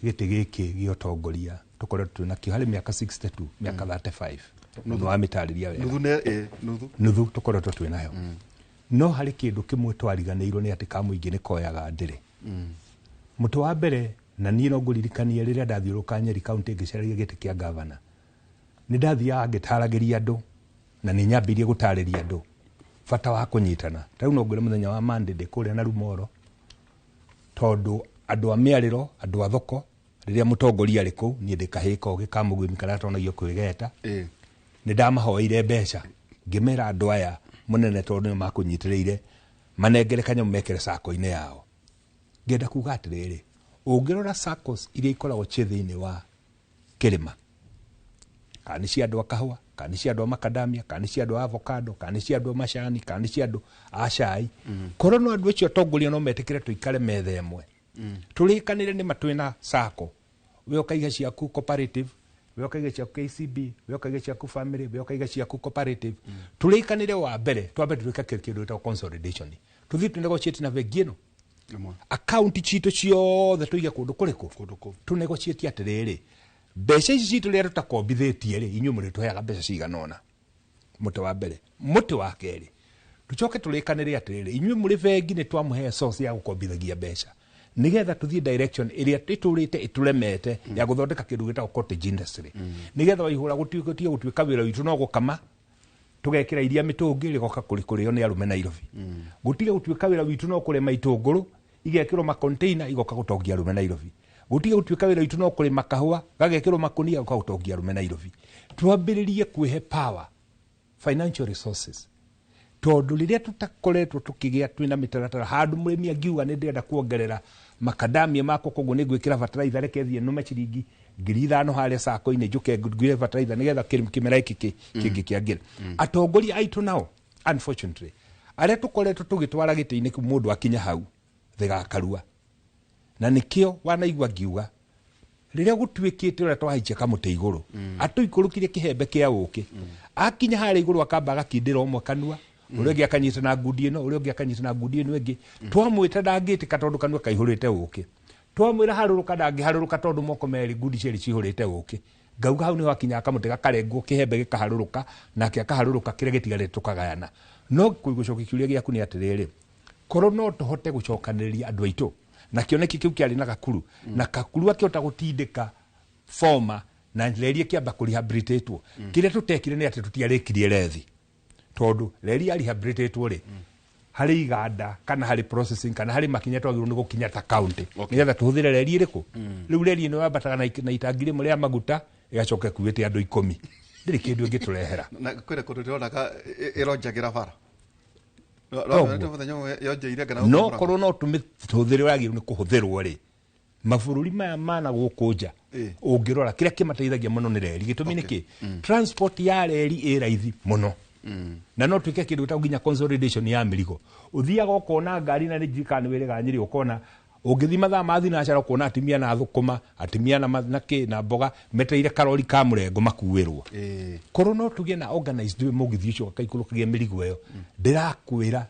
gĩtĩ gĩkĩ gĩa ũtongoria tũkoretwo twĩ nakĩo harĩ mĩaka 62, mĩaka 35, nĩ wamĩtarĩria wega. Nuthu nĩ nuthu. Nuthu tũkoretwo twĩ nayo, no harĩ kĩndũ kĩmwe twariganĩirwo nĩ atĩ kamũingĩ nĩ koyaga ndĩrĩ mũtĩ wa mbere. Na niĩ no ngũririkanie rĩrĩa ndathiũrũrũka Nyeri County ngĩcaragia gĩtĩ kĩa gavana, nĩ ndathiaga ngĩtaragĩria andũ, na nĩ nyambĩrĩirie gũtarĩria andũ bata wa kũnyitana. Ta rĩu no ngwĩre mũthenya wa Monday ndĩ kũrĩa na Rumoro, tondũ andũ a mĩarĩro, andũ a thoko, rĩrĩa mũtongoria arĩ kũu, niĩ ndĩ kahĩĩ kogĩ ka mũgwĩmi karĩa gatonagio kwĩgeta, nĩ ndamahoeire mbeca, ngĩmera andũ aya mũnene, tondũ nĩ makũnyitĩrĩire, manengere kanyamũ mekĩre sako-inĩ yao. Ngenda kuga atĩrĩrĩ, ũngĩrora SACCOs iria ikoragwo ciĩ thĩinĩ wa kĩrĩma, kana nĩ cia andũ a kahũa, kana nĩ cia andũ a macadamia, kana nĩ cia andũ a avocado, kana nĩ cia andũ a macani, kana nĩ cia andũ a cai, korwo no andũ acio atongoria no metĩkĩre tũikare metha ĩmwe, tũrĩkanĩre nĩ ma twĩna SACCO, we ũkaiga ciaku cooperative, We ũkaiga ciaku KCB, we ũkaiga ciaku Family, we ũkaiga ciaku Cooperative. Tũrĩkanĩre wa mbere twambe twĩke kĩndũ gĩtagwo consolidation, tũthiĩ tũ negotiate na bengi ĩno akaunti citũ ciothe tũige kũndũ kũrĩkũ, tũ negotiate atĩrĩrĩ, mbeca ici citũ rĩrĩa tũtakombithĩtie rĩ, inyuĩ mũrĩtũheaga mbeca cigana ũna. Mũtĩ wa mbere. Mũtĩ wa kerĩ, tũcoke tũrĩkanĩre atĩrĩrĩ, inyuĩ mũrĩ bengi nĩ twamũhe source ya gũkombithagia mbeca nigetha tũthiĩ direction ĩrĩa ĩtũrĩte ĩtũremete ya gũthondeka kĩndũ gĩtagwo cottage industry, nigetha Waihũra gũtige gũtuĩka wĩra witũ no gũkama tũgekĩra iria mĩtũngi rĩgoka kũrĩo nĩ arũme Nairobi, gũtige gũtuĩka wĩra witũ no kũrĩma itũngũrũ igekĩrwo macontainer igoka gũtongia arũme Nairobi, gũtige gũtuĩka wĩra witũ no kũrĩma kahũa gagekĩrwo makũnia goka gũtongia arũme Nairobi. Twambĩrĩrie kwĩhe power, financial resources, tondũ rĩrĩa tũtakoretwo tũkĩgĩa twĩna mĩtaratara handũ mũrĩmi angiuga nĩ ndĩrenda kuongerera makadamia makwa, koguo nĩ ngwĩkĩra fertilizer, reke thiĩ nũme ciringi 5,000 harĩa sako-inĩ njũke ngwĩre fertilizer nĩgetha kĩmera gĩkĩ kĩngĩ kĩangĩre. Atongoria aitũ nao unfortunately arĩa tũkoretwo tũgĩtwara gĩtĩ-inĩ kĩu, mũndũ akinya hau thĩgakarua, na nĩkĩo wanaigua ngiuga rĩrĩa gũtuĩkĩte ũrĩa twahaicia kamũtĩ igũrũ, atũikũrũkirie kĩhembe kĩa ũkĩ, akinya harĩa igũrũ akamba agakindĩra ũmwe kanua, ũrĩa ũngĩ akanyita na ngundi ĩno, ũrĩa ũngĩ akanyita na ngundi ĩno ĩngĩ. Twamwĩta ndangĩtĩka tondũ kanua kaihũrĩte ũkĩ, twamwĩra harũrũka ndangĩharũrũka tondũ moko merĩ ngundi cierĩ cihũrĩte ũkĩ. Ngauga hau nĩho akinya kamũtĩ gakarengwo, kĩhembe gĩkaharũrũka, nake akaharũrũka, kĩrĩa gĩtigarĩte tũkagayana. No gũcokia kĩũria gĩaku nĩ atĩrĩrĩ, korwo no tũhote gũcokanĩrĩria andũ aitũ na kĩoneki kĩu kĩarĩ na Gakuru, na Gakuru akĩhota gũtindĩka former na reri ĩkĩamba kũrehabilitatwo. Kĩrĩa tũtekire nĩ atĩ tũtiarĩkirie rethi, tondũ reri ya rehabilitatwo rĩ, harĩ iganda kana harĩ processing kana harĩ makinya twagĩrĩirwo nĩ gũkinya ta county nĩgetha tũhũthĩre reri ĩrĩkũ. Rĩu reri ĩno yambataga na itangi rĩmwe rĩa maguta ĩgacoka ĩkuĩte andũ 10, ndĩrĩ kĩndũ ĩngĩtũrehera. Na kwĩna kũndũ ndĩronaga ĩronjagĩra bara. No korwo no tũmĩhũthĩre ũrĩa yagĩrĩirwo nĩ kũhũthĩrwo rĩ, mabũrũri maya mana gũkũ nja ũngĩrora kĩrĩa kĩmateithagia mũno nĩ reri. Gĩtũmi nĩ kĩ? Transport ya reri ĩ raithi mũno, na no twĩke kĩndũ gĩtagwo nginya consolidation ya mĩrigo. Ũthiaga ũkona ngari na nĩ njirikana nĩ wĩrĩga Nyĩrĩ, ũkona ũngĩthiĩ mathaa ma thinacara ũkona atumia na thũkũma, atumia na kĩ na mboga metereire karori ka mũrengo makuĩrwo. Korwo no tũgĩe na organized way mũgithi ũcio ũgaikũrũkagia mĩrigo ĩyo, ndĩrakwĩra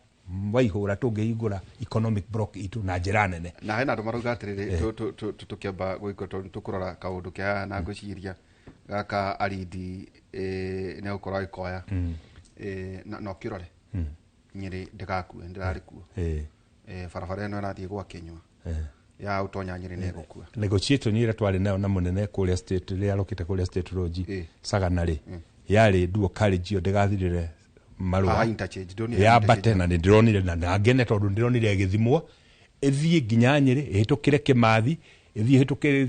Waihũra tũngĩhingũra economic block itũ na njĩra nene. Na hena andũ marauga atĩrĩrĩ, tũkĩamba gwĩka tondũ tũkũrora kaũndũ kĩa na ngwĩciria gaka Aridi nĩ egũkorwo agĩkoya na ũkĩrore Nyĩrĩ ndĩgakue, ndĩrarĩ kuo barabara ĩno ĩrathiĩ gwa Kĩnyua ya ũtonya Nyĩrĩ nĩ ĩgũkua. Negotiation ĩrĩa twarĩ nayo na mũnene kũrĩa state, rĩrĩa arokĩte kũrĩa State Lodge Sagana rĩ, yarĩ dual carriage ĩyo ndĩgathirĩre marũa yambate, na nĩ ndĩronire na ngene tondũ ndĩronire ĩgĩthimwo ĩthiĩ nginya Nyĩrĩ, ĩhĩtũkĩre Kĩmathi, ĩthiĩ ĩhĩtũkĩre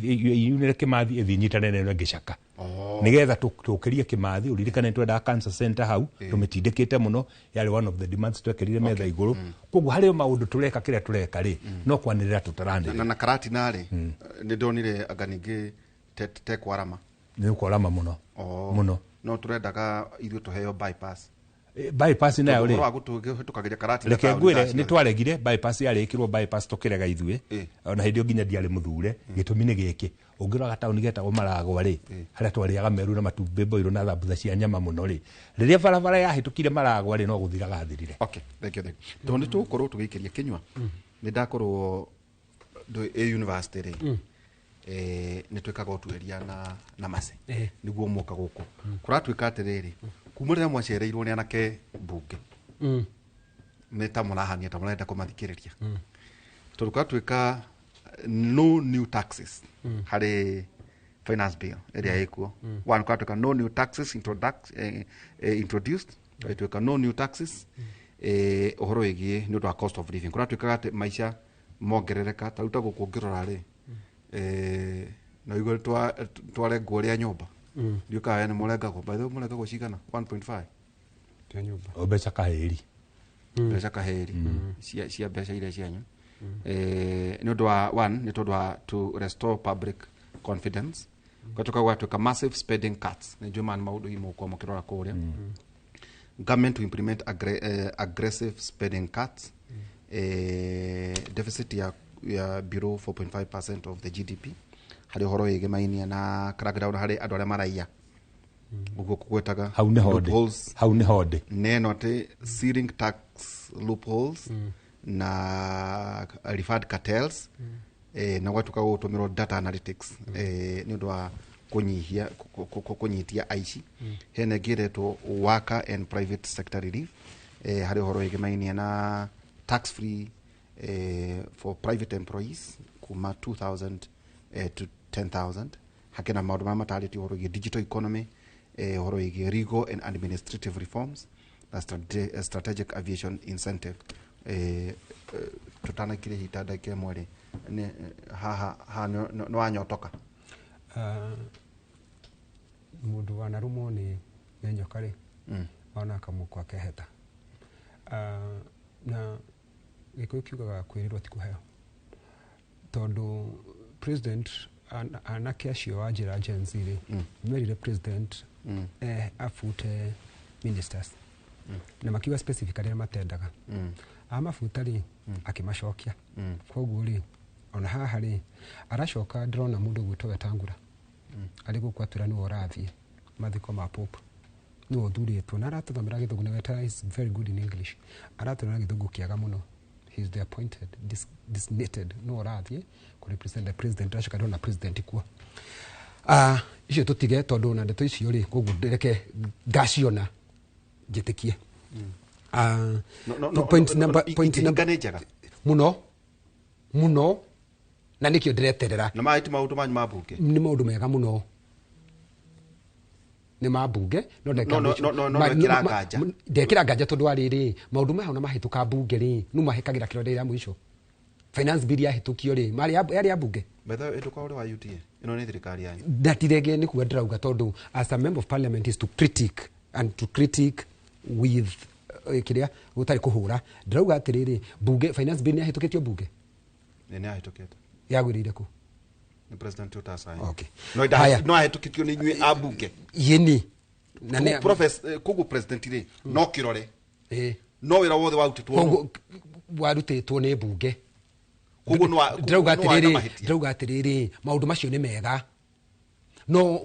yunĩre Kĩmathi, ĩthiĩ ĩnyitane na ĩno ĩngĩ Caka, nĩgetha tũkĩrie Kĩmathi. Ũririkane twendaga cancer center hau, tũmĩtindĩkĩte mũno, yarĩ one of the demands twekĩrire metha igũrũ. Koguo harĩ o maũndũ tũreka, kĩrĩa tũreka rĩ, no kwanĩrĩra tũtaranĩrĩra. Na Karatina rĩ, nĩ ndonire anga ningĩ te kwarama. Nĩ kwarama mũno mũno. No tũrendaga ithuĩ tũheo bypass. Bypass nayo rĩ, reke ngwĩre nĩ twaregire bypass, yarĩkĩrwo bypass tũkĩrega ithuĩ, ona hĩndĩ ĩyo nginya ndiarĩ mũthure. Gĩtũmi nĩ gĩkĩ, ũngĩrora gataũni getagwo Maragwa rĩ, harĩa twarĩaga meru na matumbĩ mboirũ na thambutha cia nyama mũno rĩ, rĩrĩa barabara yahĩtũkire Maragwa rĩ, no gũthira gathirire. Okay, thank you, thank you. Tondũ nĩ tũgũkorwo tũgĩikĩria Kĩnyua, nĩ ndakorwo ĩ university rĩ, nĩ twĩkaga ũtuĩria na mace nĩguo mwoka gũkũ kũratuĩka atĩrĩrĩ, kuma rĩrĩa mwacereirwo nĩ anake mbunge nĩ ta mũrahania ta mũrenda kũmathikĩrĩria, tondũ kũratuĩka no new taxes harĩ finance bill ĩrĩa ĩkuo. One, kũratuĩka no new taxes introduced, kũratuĩka no new taxes ũhoro wĩgiĩ nĩ ũndũ wa cost of living, kũratuĩkaga atĩ maica mongerereka. Ta rĩu ta gũkũ ũngĩrora rĩ, na igũrũ twarengwo rĩa nyũmba, ndiũ kana nĩ mũrengagwo, by the way mũrengagwo cigana? 1.5 mbeca kahĩri, mbeca kahĩri cia mbeca iria cianyu, nĩ ũndũ wa one, nĩ tondũ wa to restore public confidence, gatuka gwatuĩka massive spending cuts, nĩ njũĩ maya nĩ maũndũ hihi mũgũkorwo mũkĩrora kũrĩa. Government to implement aggressive spending cuts, deficit ya below 4.5% of the GDP. Harĩ ũhoro wĩgĩmainie na crackdown harĩ andũ arĩa maraiya ũguo kũgwetaga Hau nĩho ndĩ. loopholes. Hau nĩho ndĩ. Neno atĩ ceiling tax loopholes na referred cartels, na gwatuka gũtũmĩrwo data analytics nĩ ũndũ wa kũnyihia kũnyitia aici. Hena ĩngĩ ĩretwo worker and private sector relief, harĩ ũhoro wĩgĩmainie na tax free for private employees kuma 2000 to 10,000. Hakena maũndũ marĩa matarĩtio ũhoro wĩgiĩ digital economy, ũhoro wĩgiĩ legal and administrative reforms na strategic aviation incentive. Tũtanakire hita ndagĩka ĩmwe rĩ, haha haha nĩ wanyotoka. Mũndũ wanarũmwo nĩ nyoka rĩ, ona akamũkwa akeheta. Na Gĩkũyũ kiugaga kwĩrĩrwo ti kũheo, tondũ president anake acio wa njĩra Gen Z rĩ, merire president abute ministers na makiuga specific arĩa matendaga. Amabuta rĩ, akĩmacokia. Koguo rĩ, ona haha rĩ, aracoka ndĩrona mũndũ ũgwĩtwo Wetangula arĩ gũkũ atwĩra nĩwe ũrathiĩ mathiko ma Pope, nĩwe ũthurĩtwo na aratũthomera gĩthũngũ na Weta is very good in English, aratũthomera gĩthũngũ kĩega mũno. He is the appointed designated, nĩwe ũrathiĩ kũ represent the president. Aracoka ndĩrona president kuo. Icio tũtige tondũ na ndeto icio rĩ, koguo reke ngaciona njĩtĩkie. No, no, Point no, number no, point ihinga number nĩ njega. Mũno mũno, na nĩkĩo ndĩreterera. Na maya ti maũndũ manyu ma mbunge? Nĩ maũndũ mega mũno, nĩ ma mbunge no No, no, ndekĩra nganja. Ndekĩra nganja tondũ wa rĩrĩ, maũndũ maya ona mahĩtũka mbunge rĩ, no mahĩkagĩra kĩronda rĩa mũico. Finance bill yahĩtũkio rĩ, marĩ yarĩ ya mbunge. By the way, ndũkorwo ũrĩ wa UDA, ĩno nĩ thirikari yanyu. Ndatirege nĩ kuga ndĩrauga tondũ as a member of parliament is to critic and to critic with kĩrĩa gũtarĩ kũhũra. Ndĩrauga atĩrĩrĩ, mbunge finance bill nĩ yahĩtũkĩtio mbunge. Nĩ yahĩtũkĩte. Yagwĩrĩire kũ? Nĩ president ũtacaini. Okay. No Haya. no ahĩtũkĩtio nĩ inyuĩ a mbunge. Yĩni na Koguo president rĩ, no kĩrore no wĩra wothe warutĩtwo nũ? Koguo warutĩtwo nĩ mbunge. Koguo ndĩrauga nĩ warĩ na atĩrĩrĩ, mahĩtia. Ndĩrauga atĩrĩrĩ, maũndũ macio nĩ mega, no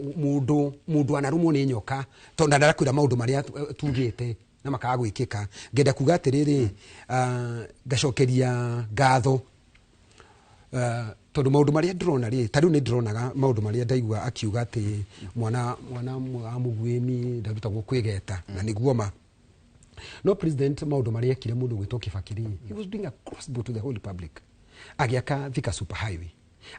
mũndũ anarũmwo nĩ nyoka tondũ na ndarakwĩra maũndũ marĩa tugĩte na makaga gwĩkĩka. Ngenda kuga atĩrĩrĩ, ngacokeria ngatho, tondũ maũndũ marĩa ndĩrona rĩ, ta rĩu nĩ ndĩronaga maũndũ marĩa ndaigua akiuga atĩ mwana wa mũguĩmi ndarutagwo kwĩgeta, na nĩguo ma no president maũndũ marĩa ekire mũndũ gwĩtwo Kibaki rĩ, he was doing a crossbow to the whole republic. Agĩaka Thika super highway,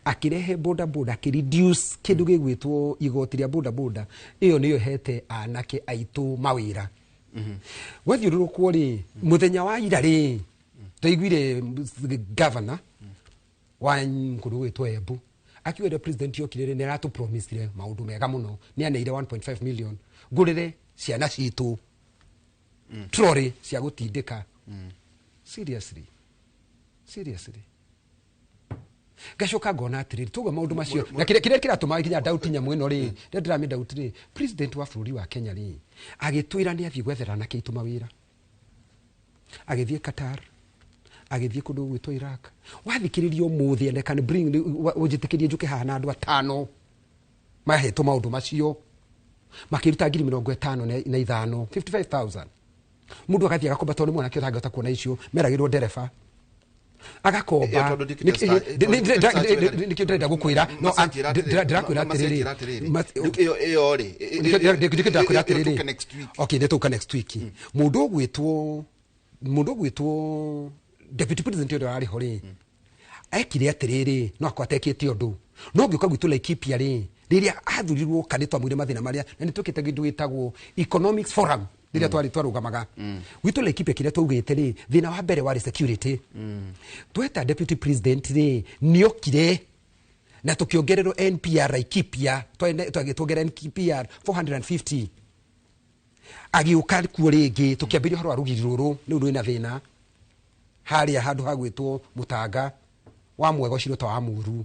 akĩrehe boda boda, akĩreduce kĩndũ gĩgwĩtwo igoti rĩa boda boda. Ĩyo nĩyo ĩhete anake aitũ mawĩra. Gwathiũrũrũkwo rĩ, mũthenya wa ira rĩ, twaiguire governor wa kũndũ gwĩtwo Embu akiuga rĩrĩa president okire rĩ, nĩ aratũpromisire maũndũ mega mũno, nĩ aneire 1.5 million ngũrĩre ciana citũ trolley cia gũtindĩka. Seriously, seriously, ngacoka ngona atĩrĩrĩ, tuga maũndũ macio na kĩrĩa kĩratũma nginya ndauti nyamũ ĩno rĩ, rĩrĩa ndĩramĩ rĩ, president wa bũrũri wa Kenya rĩ, agĩtwĩra nĩ athiĩ gwethera anake aitũ mawĩra, agĩthiĩ Qatar, agĩthiĩ kũndũ gwĩtwo Iraq. Wathikĩrĩria ũmũthĩ, and I can bring, ũnjĩtĩkĩrie njũke haha na andũ atano mahetwo maũndũ macio makĩruta 55,000, 55,000. Mũndũ agathiĩ agakomba tondũ nĩ mwanake ũtangĩhota kuona icio meragĩrwo ndereba agakomba. Tondũ ndikĩte Nĩkĩo ndĩrenda gũkwĩra no ndĩrakwĩra atĩrĩrĩ, ĩyo ĩyo rĩ, nĩkĩo ndĩrakwĩra ĩyo atĩrĩrĩ. tũke next week. Okay, nĩ tũka next week. Mũndũ ũgwĩtwo deputy president ũrĩa warĩ ho rĩ, ekire atĩrĩrĩ, no akorwo atekĩte ũndũ no ngĩũka gwitũ Laikipia rĩ, rĩrĩa athurirwo ka nĩ twamwĩre mathĩna marĩa na nĩ twĩkĩte kĩndũ gĩtagwo economics forum rĩrĩa twarĩ twarũgamaga gwitũ Laikipia. Kĩrĩa twaugĩte rĩ, thĩna wa mbere warĩ security. Tweta deputy president rĩ, nĩokire na tũkĩongererwo NPR Laikipia, twongerera NPR 450. Agĩũka kuo rĩngĩ, tũkĩambĩrĩria ũhoro wa rũgiri rũrũ rĩu rwĩna thĩna harĩa handũ hagwĩtwo mũtanga wa mwega ũcio ta wa mũru.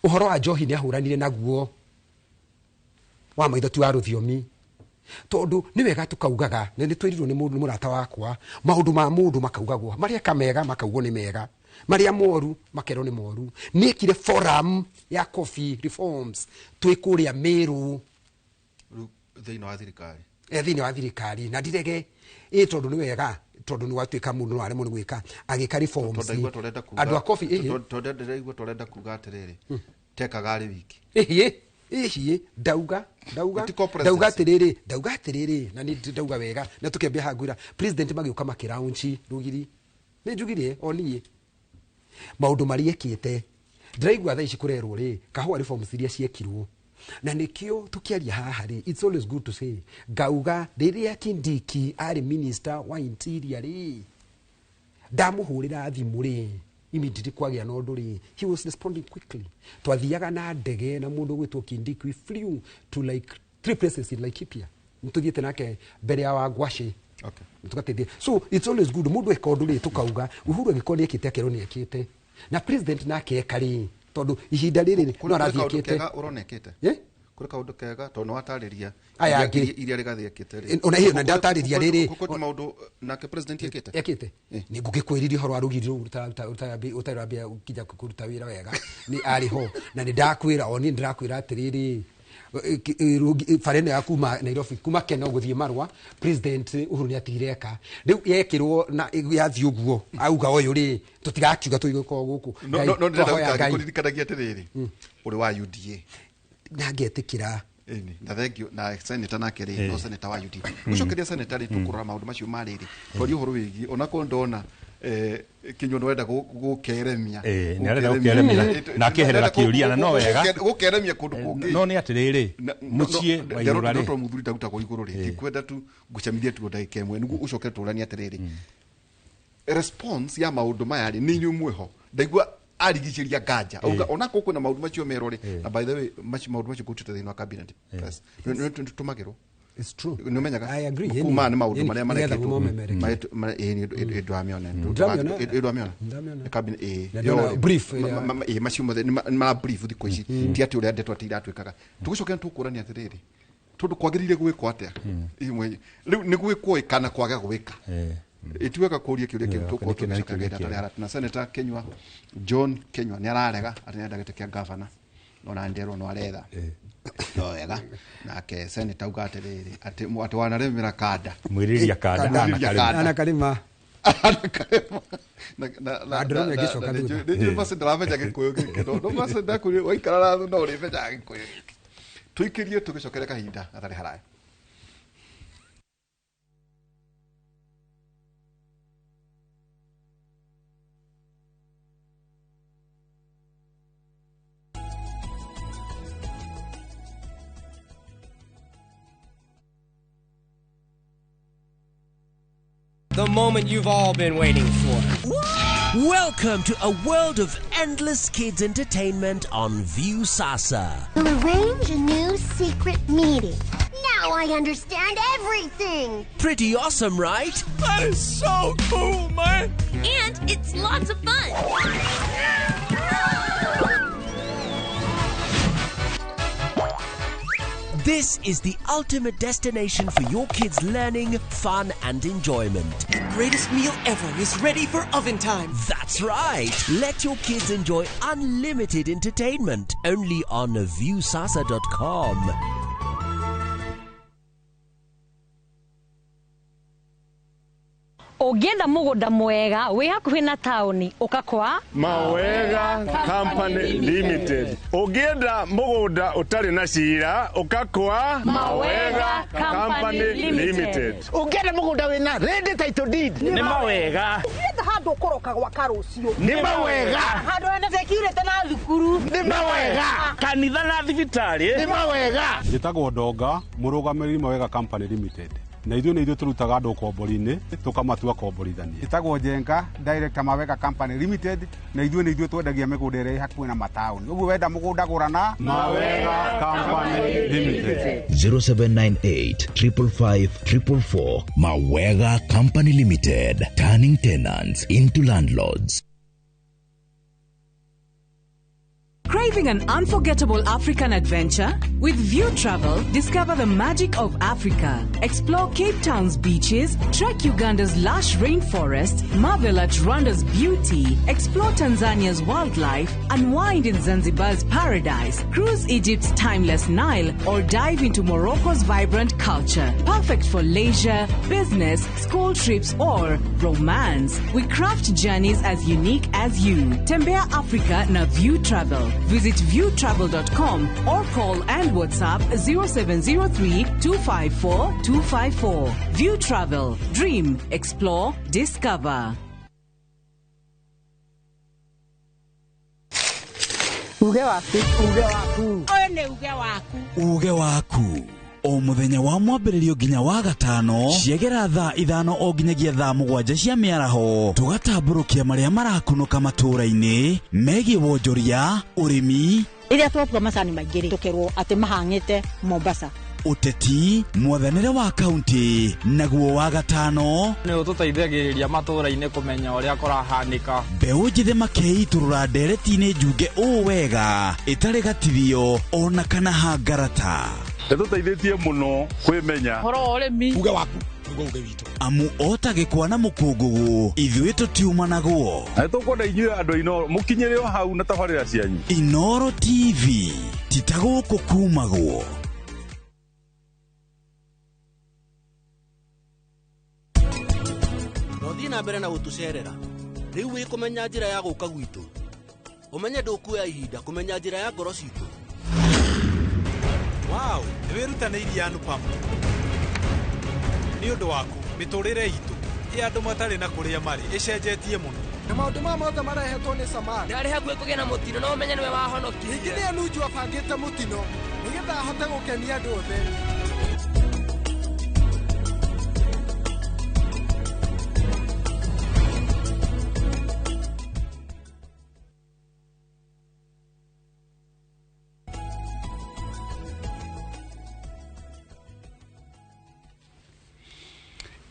Ũhoro wa njohi nĩ ahũranire naguo wa maitho ti wa rũthiomi, tondũ nĩ wega tũkaugaga na nĩ twĩrirwo nĩ mũndũ, nĩ mũrata wakwa, maũndũ ma mũndũ makaugagwo marĩa ka mega makaugwo nĩ mega. Maria moru makerwo nĩ moru. Nĩekire forum ya coffee reforms twĩ kũrĩa Meru thĩinĩ wa thirikari. Thĩinĩ wa thirikari na ndirege ĩ tondũ nĩ wega tondũ nĩ watuĩka mũndũ no aremwo nĩ gwĩka agĩka reforms. Andũ a coffee tondũ ndĩraigua tũrenda kuga atĩrĩrĩ tekaga arĩ wiki. Ĩhiĩ ndauga ndauga atĩrĩrĩ na nĩ ndauga wega na tũkĩambia haha ngwĩra president magĩũka makĩraunchi rũgiri nĩ njugire o niĩ maũndũ marĩa ekĩte ndĩraigua thaa ici kũrerwo rĩ kahũa reforms iria ciekirwo na nĩkĩo tũkĩaria haha rĩ it's always good to say ngauga rĩrĩa Kindiki arĩ minister wa interior rĩ ndamũhũrĩra thimũ rĩ immediately kwagĩa na ũndũ rĩ he was responding quickly. Twathiaga na ndege na mũndũ ũgwĩtwo Kindiki, we flew to like 3 places in Laikipia nĩtũthiĩte nake mbere ya Wangwacĩ. Okay. Tugateithia. So it's always good mũndũ eka ũndũ rĩ tũkauga Uhuru angĩkorwo nĩekĩte akerwo nĩekĩte na president nake eka rĩ tondũ ihinda rĩrĩ no arathiĩ ekĩte. Ũrona ekĩte kũrĩ kaũndũ kega tondũ nĩwatarĩria iria rĩgathiĩ ekĩte rĩ ona hiyo na ndatarĩria rĩrĩ kũrĩ maũndũ nake president ekĩte nĩ ngũgĩkwĩrĩria ũhoro wa rũgiri rũu ũtarambia kinya kũruta wĩra wega nĩ arĩ ho na nĩ ndakwĩra o niĩ ndĩrakwĩra atĩrĩrĩ bara ĩno ya kuma Nairobi kuma Kenya gũthiĩ Marũa president Uhuru nĩ atigire eka rĩu yekĩrwo na yathiĩ ũguo auga ũyũ rĩ tũtigakiuga tũigũkorwo gũkũ. No ndĩrenda kũririkanagia atĩrĩrĩ ũrĩ wa UDA na ngetĩkĩra na thank you na senator nake rĩ no senator wa UDA ũcokeria senator rĩ tũkũrora maũndũ macio ma rĩrĩ twarie ũhoro wĩgiĩ onakorwo ndona Kinyua nĩwenda gũkeremia nĩarenda gũkeremia na akĩeherera kĩũria na no wega gũkeremia kũndũ kũngĩ no nĩ atĩrĩrĩ mũciĩ wa irũra rĩ tondũ mũthuri ndarutagwo igũrũ rĩ ndikwenda tu ngũcemithie tu ndagĩka ĩmwe nĩguo ũcoke tũranie atĩrĩrĩ response ya maũndũ maya rĩ nĩ inyuĩ mwĩho ndaigua arigicĩria nganja auga onako kwĩna maũndũ macio merwo rĩ na by the way maũndũ macio ngũtĩte thĩinĩ wa cabinet press nĩtũmagĩrwo. It's true. Nĩũmenyaga I agree. Kuma nĩ maũndũ marĩa marekĩtwo ndwamĩona macio mothe nĩ mara brief thikũ ici ti atĩ ũrĩa ndeto atĩ iratwĩkaga tũgĩcoke tũkũrania atĩrĩrĩ tondũ kwagĩrĩire gwĩkwo atĩa rĩu nĩ gwĩkwo kana kwaga gwĩka itiweka kũria kĩũria kĩu tũkorwo tũgĩcokeria tarĩ harata na Senator Kinyua John Kinyua nĩ ararega atĩ nĩarenda gĩtĩ kĩa gavana no na nderwo no aretha no wega nake senator auga atĩrĩrĩ atĩ wanarĩmĩra kanda mwĩrĩria kanda ana karĩma na ndĩrona ĩgĩcoka thutha nĩ basi ndĩramenya gĩkũyũ gĩkĩ no basi ndakwĩrire waikara na no ũrĩmenyaga gĩkũyũ gĩkĩ tũikĩrie tũgĩcokere kahinda gatarĩ haraya. The moment you've all been waiting for. Welcome to a world of endless kids entertainment on Viusasa. We'll arrange a new secret meeting. Now I understand everything. Pretty awesome, right? That is so cool, man. And it's lots of fun. This is the ultimate destination for your kids' learning, fun, and enjoyment. The greatest meal ever is ready for oven time. That's right. Let your kids enjoy unlimited entertainment only on Viusasa.com. Ũngĩenda mũgũnda mwega wĩ hakuhĩ na taũni ũka kwa Mawega Company Limited. Ũngĩenda mũgũnda ũtarĩ na cira ũka kwa Mawega Company Limited. Ũngĩenda mũgũnda wĩna ready title deed nĩ Mawega. Ũngĩenda handũ ũkũroka gwaka rũciũ nĩ Mawega. Handũ hena security na thukuru nĩ Mawega. Kanitha na thibitarĩ nĩ Mawega. Njĩtagwo Ndonga, mũrũgamĩrĩri Mawega Company Limited. Na ithuĩ nĩ ithuĩ tũrutaga andũ ũkombori-inĩ tũkamatua komborithania. Ĩtagwo Njenga, director Mawega Company Limited, na ithuĩ nĩ ithuĩ twendagia mĩgũnda ĩrĩa ĩ hakuhĩ na mataũni. Ũguo wenda mũgũnda gũra na Mawega Company Limited. 0798 555 444 Mawega Company Limited, turning tenants into landlords. Craving an unforgettable African adventure? With View Travel, discover the magic of Africa. Explore Cape Town's beaches, trek Uganda's lush rainforest, marvel at Rwanda's beauty, explore Tanzania's wildlife, unwind in Zanzibar's paradise, cruise Egypt's timeless Nile, or dive into Morocco's vibrant culture. Perfect for leisure, business, school trips, or romance. We craft journeys as unique as you. Tembea Africa na View Travel. Visit viewtravel.com or call and WhatsApp 0703 254 254. View Travel. Dream, explore, discover. Uge waku, uge waku. Ũyũ nĩ uge waku. Uge waku. O muthenya wa mwambĩrĩrio nginya wa gatano ciegera thaa 5 o nginyagia thaa 7 cia mĩaraho tũgatambũrũkia marĩa marakunũka matũũra-inĩ megiĩ wonjoria, ũrĩmi, rĩrĩa twakua macani maingĩ rĩ tũkerwo atĩ mahang'ĩte Mombasa, ũteti, mwathanĩre wa kaunti, naguo wa gatano nĩ ũtũteithagĩrĩria matũũra-inĩ kũmenya ũrĩa kũrahanĩka. Mbeũ njĩthĩ makeitũrũra ndereti-inĩ njunge ũũ wega ĩtarĩ gatithio ona kana hangarata. Nĩtũteithĩtie mũno kwĩmenya ũhoro wa ũrĩmi. Uge waku nĩguo uge witũ. Amu ota gĩkwa na mũkũngũgũ ithuĩ tũtiumanagwo. Na nĩtũkwenda inyuĩ andũ a Inooro mũkinyĩre o hau na tabarĩra cianyu. Inooro TV ti ta gũkũ kumagwo. Nothiĩ na mbere na gũtũcerera rĩu wĩ kũmenya njĩra ya gũka gwitũ, ũmenye ndũkuoya ihinda kũmenya njĩra ya ngoro citũ. Wow, nĩ wĩrutanĩirie Anupam. Nĩ ũndũ waku mĩtũrĩre itũ ĩ andũ matarĩ na kũrĩa marĩ ĩcenjetie mũno. Na maũndũ maya mothe marehetwo nĩ Samar. Ndarĩ hakuhĩ kũgĩa na mũtino no ũmenye nĩwe wahonokirie. Ningĩ nĩ Anuju abangĩte mũtino nĩgetha ahote gũkenia andũ othe.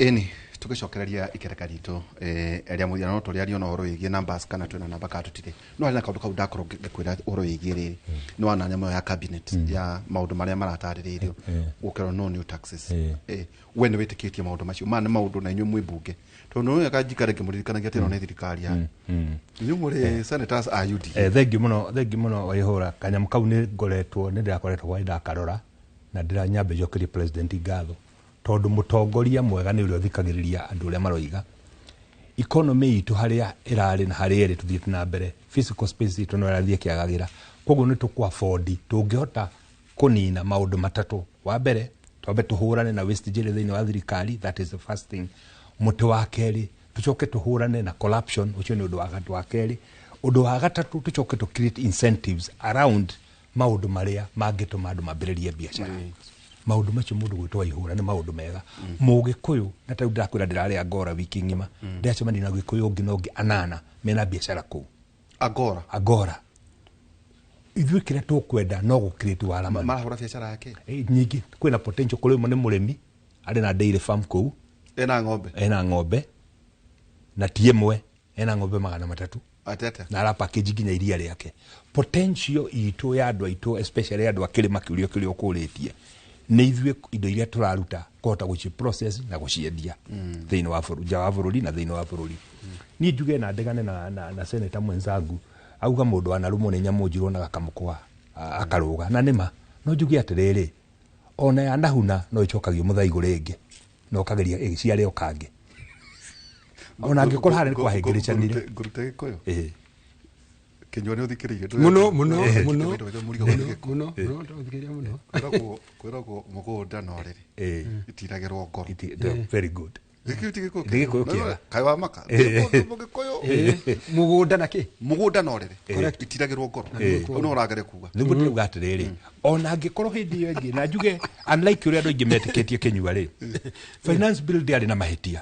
Ĩni tũgĩcokereria ikereka ritũ rĩa mũthia no tũrĩario na ũhoro wĩgiĩ numbers kana twĩna namba kana tũtirĩ, no harĩ na kaũndũ kau ndakorwo ngĩkwĩra ũhoro wĩgiĩ rĩrĩ nĩ wana nyamũ ĩyo ya cabinet ya maũndũ marĩa maratarĩrĩirio gũkerwo no new taxes. We nĩ wĩtĩkĩtie maũndũ macio maya nĩ maũndũ na inyuĩ mwĩ mbunge tondũ nĩ wega njikare ngĩmũririkanagia atĩ ĩno nĩ thirikari ya inyuĩ mũrĩ senators a UDA. Thengiũ mũno, thengiũ mũno Waihũra. Kanyamũ kau nĩ ngoretwo nĩ ndĩrakoretwo kwa ndakarora na ndĩranyambe njokerie president ngatho tondũ mũtongoria mwega nĩ ũrĩa ũthikagĩrĩria andũ ũrĩa maroiga. Economy itũ harĩa ĩrarĩ na harĩa ĩrĩ tũthiĩte na mbere, physical space itũ no ĩrathiĩ ĩkĩagagĩra, koguo nĩ tũkũ afford tũngĩhota kũnina maũndũ matatũ. Wa mbere twambe tũhũrane na waste njĩrĩ thĩinĩ wa thirikari, that is the first thing. Mũtĩ wa kerĩ tũcoke tũhũrane na corruption, ũcio nĩ ũndũ wa kerĩ. Ũndũ wa gatatũ tũcoke tũ create incentives around maũndũ marĩa mangĩtũma andũ mambĩrĩrie biacara. Maũndũ macio mũndũ gwĩtwo Waihũra nĩ maũndũ mega. Mũgĩkũyũ na ta rĩu ndĩrakwĩra ndĩrarĩa Angora wiki ng'ima, ndĩracemania na Gĩkũyũ ũngĩ na ũngĩ anana mena biacara kũu Angora. Angora ithuĩ kĩrĩa tũkwenda no gũ create waramani. Marahũra biacara yake nyingĩ, kwĩna potential. Kũrĩ ũmwe nĩ mũrĩmi arĩ na dairy farm kũu, ena ng'ombe, ena ng'ombe na ti ĩmwe, ena ng'ombe 300 atete na ara package nginya iria rĩake. Potential itũ ya andũ aitũ especially andũ a kĩrĩma kĩũria kĩrĩa ũkũrĩtie nĩ ithuĩ indo iria tũraruta kũhota gũci process na gũciendia thĩinĩ wa bũrũri, nja wa bũrũri na thĩinĩ wa bũrũri. Niĩ njuge na ndegane na senator mwenzangu auga mũndũ anarũmwo nĩ nyamũ njirũ na gakamũkwa akarũga, na nĩma no njuge atĩrĩrĩ, ona yanahuna no ĩcokagio mũthaigũ rĩngĩ na ũkageria ĩgĩciare o kangĩ ona angĩkorwo harĩa nĩ kwahĩngĩrĩcanire. Ngũrute Gĩkũyũ Kĩnyua nĩ ũthikĩrĩirie mũno mũno mũno mũno mũno mũno. Kwĩragwo mũgũnda na ũrĩrĩ itiragĩrwo ngoro. Very good. Gĩkĩũ ti Gĩkũyũ Gĩkũyũ kĩega. Kaĩ wa maka Mũgĩkũyũ mũgũnda na kĩ mũgũnda na ũrĩrĩ itiragĩrwo ngoro. Ũũ no ũrageria kuga nĩguo ndĩrauga atĩrĩrĩ, ona angĩkorwo hĩndĩ ĩyo ĩngĩ na njuge unlike ũrĩa andũ aingĩ metĩkĩtie Kĩnyua rĩ, finance bill ndĩarĩ na mahĩtia.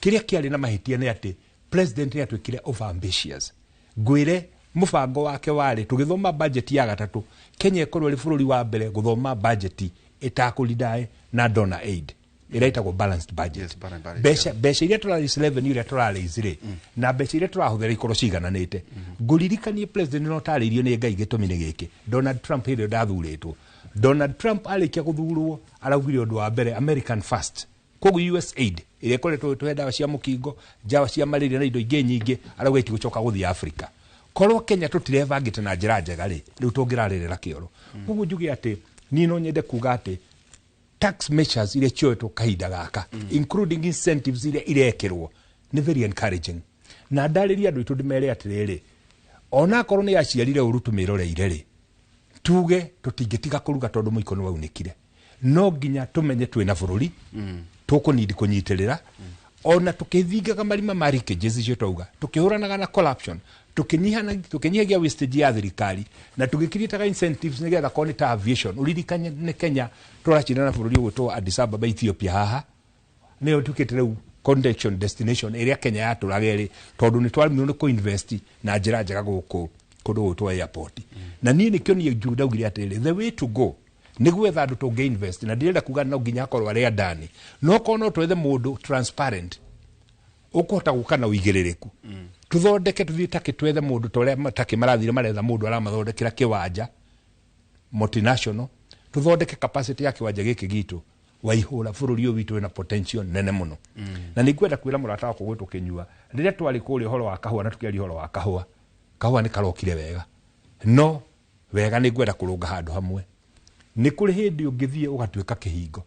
Kĩrĩa kĩarĩ na mahĩtia nĩ atĩ president nĩ atuĩkire over ambitious. Ngwĩre mũbango wake warĩ tũgĩthoma budget ya gatatũ, Kenya ĩkorwo ĩrĩ bũrũri wa mbere gũthoma budget ĩtakũrindae na donor aid. Ĩrĩa ĩtagwo balanced budget. Mbeca iria tũra revenue iria tũra raise rĩ, na mbeca iria tũrahũthĩra ikorwo cigananĩte. Ngũririkanie, president, no tarĩirio nĩ Ngai gĩtũmi nĩ gĩkĩ. Donald Trump, hĩndĩ ĩyo ndathurĩtwo, Donald Trump arĩkia gũthurwo araugire ũndũ wa mbere, American First. Koguo USAID ĩrĩa ĩkoretwo ĩtũhe ndawa cia mũkingo, ndawa cia malaria na indo ingĩ nyingĩ, arauga itigũcoka gũthiĩ Africa. Korwo Kenya tũtirebangĩte na njĩra njega rĩ, rĩu tũngĩrarĩrĩra kĩoro. Koguo njuge atĩ niĩ no nyende kuga atĩ tax measures iria cioetwo kahinda gaka, including incentives iria irekĩrwo, nĩ very encouraging. Na ndarĩria andũ aitũ ndĩmere atĩrĩrĩ, onakorwo nĩ yaciarire ũru tũmĩroreire rĩ, tuge tũtingĩtiga kũruga tondũ mũiko nĩ waunĩkire. No nginya tũmenye twĩna bũrũri tũkũnindi kũnyitĩrĩra, ona tũkĩthingaga marima ma leakages icio twauga, tũkĩhũranaga na corruption, tũkĩnyihagia wastage ya thirikari, na tũgĩkiriĩtaga incentives nĩgetha korwo nĩ ta aviation. Ũririkanye nĩ Kenya tũracindana na bũrũri ũgwĩtwo Addis Ababa, Ethiopia. Haha nĩyo tuĩkĩte rĩu connection destination ĩrĩa Kenya yatũraga ĩrĩ, tondũ nĩ twaremirwo nĩ kũinvest na njĩra njega gũkũ kũndũ gwĩtwo airport. Na niĩ nĩkĩo niĩ ndaugire atĩrĩrĩ, the way to go nĩ gwetha andũ tũngĩ invest. Na ndĩrenda kuga no nginya akorwo arĩ andani, no korwo no twethe mũndũ transparent ũkũhota gũka na ũigĩrĩrĩku, tũthondeke, tũthiĩ takĩ twethe mũndũ ta ũrĩa takĩ marathire maretha mũndũ aramathondekera kĩwanja multinational, tũthondeke capacity ya kĩwanja gĩkĩ gitũ. Waihũra, bũrũri ũyũ witũ wĩna potential nene mũno. Na nĩ ngwenda kwĩra mũrata wakwa gwĩtwo Kĩnyua, rĩrĩa twarĩ kũrĩa ũhoro wa kahũa na tũkĩaria ũhoro wa kahũa, kahũa nĩ karokire wega, no wega nĩ ngwenda kũrũnga handũ hamwe. Nĩ kũrĩ hĩndĩ ũngĩthiĩ ũgatuĩka kĩhingo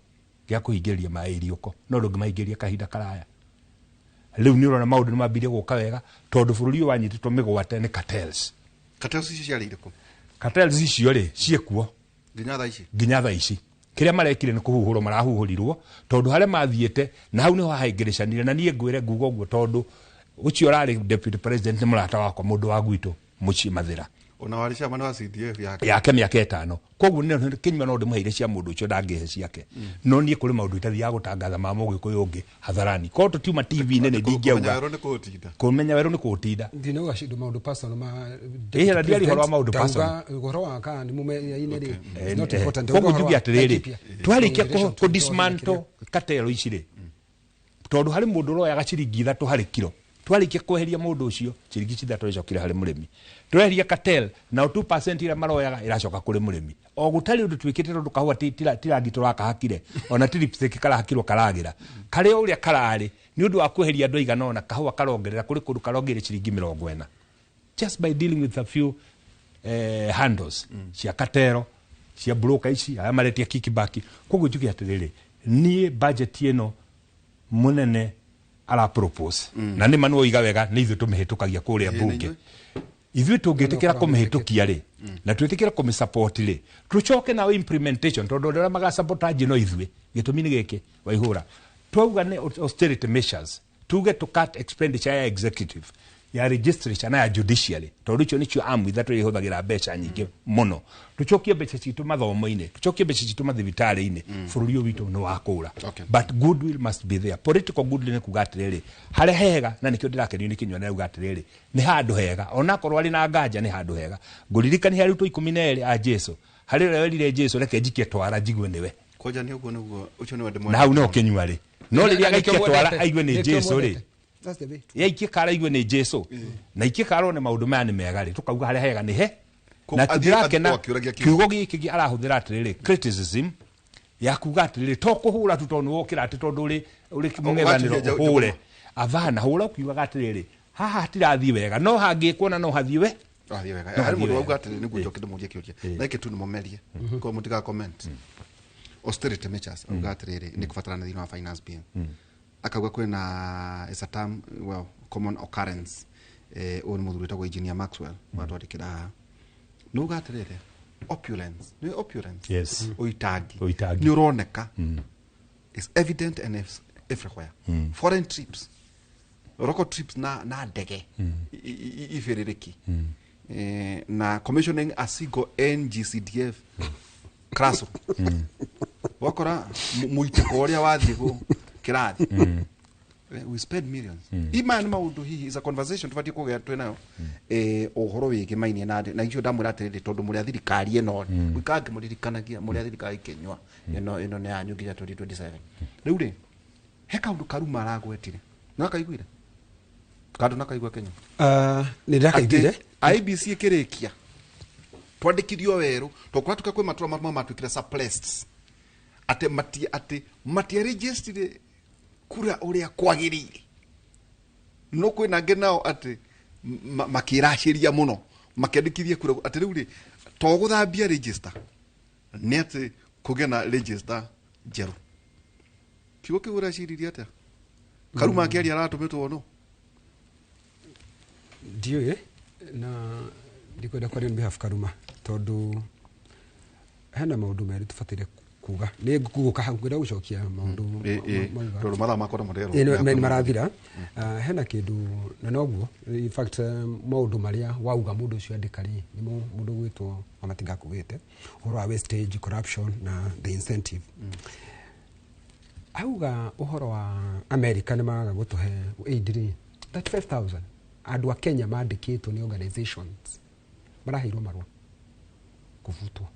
gĩa kũhingĩrĩria maĩ iriũko, no ndũngĩmahingĩrĩria kahinda karaya. Rĩu nĩ ũrona maũndũ nĩ mambirie gũka wega, tondũ bũrũri ũyũ wanyitĩtwo mĩgwate nĩ cartels. Cartels icio ciarĩ irĩkũ? Cartels icio rĩ, ciĩkuo nginya thaa ici. Nginya thaa ici. Kĩrĩa marekire nĩ kũhuhũrwo marahuhũrirwo, tondũ harĩa mathiĩte na hau nĩho hahĩngĩrĩcanire. Na niĩ ngwĩre, nguga ũguo tondũ ũcio ũrarĩ deputy president nĩ mũrata wakwa, mũndũ wa gwitũ mũciĩ Mathĩra. Ona warĩ chairman wa CDF yake. Yake mĩaka 5. Koguo nĩ Kĩnyua no ndĩmũheire cia mũndũ ũcio, ndangĩhe ciake. No niĩ kũrĩ maũndũ itathiaga gũtangatha ma mũgĩkũyũ ũngĩ hadharani. Korwo tũtiuma TV-inĩ nĩ Kũmenya ndingĩauga. Werũ nĩ kũũtinda. Kũmenya werũ nĩ kũũtinda. Ndinauga cindo maũndũ personal ma Ĩĩ, na ndiaria ũhoro wa maũndũ personal. Ndauga ũhoro wa kana nĩ mũmenyaine rĩ, it's not important. Koguo Ndauga ũhoro njuge wa atĩrĩrĩ, Laikipia. twarĩkia In relation to kũ dismantle cartel ici rĩ, tondũ harĩ mũndũ ũroyaga ciringi 3 harĩ kiro, twarĩkia kweheria mũndũ ũcio, ciringi ici 3 icokire harĩ mũrĩmi. Tweheria cartel nao, 2% ĩrĩa maroyaga ĩracoka kũrĩ mũrĩmi, o gũtarĩ ũndũ twĩkĩte, tondũ kahũa ti rangi tũrakahakire, ona ti lipstick karahakirwo karagĩra karĩ o ũrĩa kararĩ. Nĩ ũndũ wa kweheria andũ aigana ũna, kahũa karongerera kũrĩ kũndũ karongereire ciringi 40, just by dealing with a few handles cia katero, cia broker ici aya maretia kickback. Koguo njuge atĩrĩrĩ, niĩ budget ĩno mũnene ara propose, na nĩ ma nĩwoiga wega, nĩ ithuĩ tũmĩhĩtũkagia kũrĩa Ĩĩ, nĩ mbunge. inyuĩ. Ithuĩ tũngĩtĩkĩra kũmĩhĩtũkia rĩ, na twĩtĩkĩre kũmĩsupport rĩ, tũcoke nayo implementation, tondũ andũ arĩa magasabotage no ithuĩ. Gĩtũmi nĩ gĩkĩ, Waihũra, twauga nĩ austerity measures, tuge to cut expenditure ya executive, ya legislature na ya judiciary, tondũ icio nĩcio amu ithatũ iria ihũthagĩra mbeca nyingĩ mũno. Tũcokie mbeca citũ mathomo-inĩ, tũcokie mbeca citũ mathibitarĩ-inĩ, bũrũri ũyũ witũ nĩ wa kũra. But goodwill must be there. Political goodwill nĩ kuga atĩrĩrĩ, harĩa hega, na nĩkĩo ndĩrakenio nĩ Kĩnyua, nĩauga atĩrĩrĩ, nĩ handũ hega, onakorwo arĩ na nganja, nĩ handũ hega. Ngũririkania arutwo 12 a Jesu, harĩ ũrĩa werire Jesu, "Reke njikie twara njigue nĩwe." Kwanja nĩ ũguo nĩguo ũcio nĩwe ndĩmwendete. Na hau no Kĩnyua rĩ, no rĩrĩa Na agaikia nĩkĩo twara mwendete. aigue nĩ Nĩkĩo Jesu rĩ, mwendete. That's the way. Yaikie kara aigue nĩ Jesu, na ikie kara one maũndũ maya nĩ mega rĩ, tũkauga harĩa hega nĩ he. Na Athiĩ ndĩrakena akĩũragia kiugo. Kiugo gĩkĩ arahũthĩra atĩrĩrĩ, criticism ya kuga atĩrĩrĩ, to kũhũra tu tondũ nĩwokĩra atĩ tondũ ũrĩ mũng'ethanĩro Ũgatumia ũhũre, avana hũra ũkiugaga atĩrĩrĩ, haha hatirathiĩ wega, no hangĩkwo na no hathiĩ we. Athiĩ wega. No Harĩ hathiĩ mũndũ wega. wauga atĩrĩ, nĩguo njoke ndĩmũrie kĩũria na ĩkĩ tu nĩmũmerie ko mũtiga comment. Austerity measures, auga atĩrĩrĩ, nĩ kũbatarana thĩinĩ wa finance bill. Akauga kwĩna, is a term, well, common occurrence. Ũyũ nĩ mũthuri wĩtagwo Engineer Maxwell watwandĩkĩra haha. Nĩuga atĩrĩrĩ, opulence, nĩ opulence? Yes. Ũitangi. Ũitangi. Nĩ ũroneka, is evident and is everywhere. Foreign trips, local trips na ndege ibĩrĩrĩki. Na commissioning a single NGCDF classroom, wakora mũitĩko ũrĩa wathiĩ kĩrathi. We spend millions. Ima nĩ maũndũ hihi is a conversation tũbatiĩ kũgĩa twĩ nayo ũhoro wĩgiĩ mainie na icio ndamwĩra atĩrĩrĩ, tondũ mũrĩ a thirikari ĩno rĩ, gũikara ngĩmũririkanagia mũrĩ a thirikari kĩnyua ĩno nĩ yanyu nginya 2027. Rĩu rĩ, he kaũndũ Karuma aragwetire, nĩwakaiguire kandũ nakaigua Kenya? Nĩ ndĩrakaiguire. Atĩ IEBC ĩkĩrĩkia twandĩkithio werũ, tondũ kũratuĩka kwĩ matũra mamwe matuĩkire suppressed, atĩ matiarejistire kura ũrĩa kwagĩrĩire, no kwĩna angĩ nao atĩ makĩracĩria mũno makĩandĩkithia kura, atĩ rĩu rĩ, to gũthambia register, nĩ atĩ kũgĩa na register njerũ. Kiugo kĩu ũreciririe atĩa? Karuma akĩaria aratũmĩtwo no Ndiũĩ na ndikwenda kwaria on behalf Karuma, tondũ hena maũndũ merĩ tũbataire kuga. Nĩ ngũgũka hau, ngwenda gũcokia maũndũ mauga. Tondũ mathaa makwa no marerwo. Nĩ marathira. Hena kĩndũ na noguo, in fact, maũndũ marĩa wauga mũndũ ũcio andĩka rĩ, nĩmo mũndũ gwĩtwo Wamatinga akugĩte ũhoro wa wastage, corruption na the incentive. Auga ũhoro wa America nĩ maraga gũtũhe aid rĩ, 35,000 andũ a Kenya mandĩkĩtwo nĩ organizations maraheirwo marũa kũbutwo,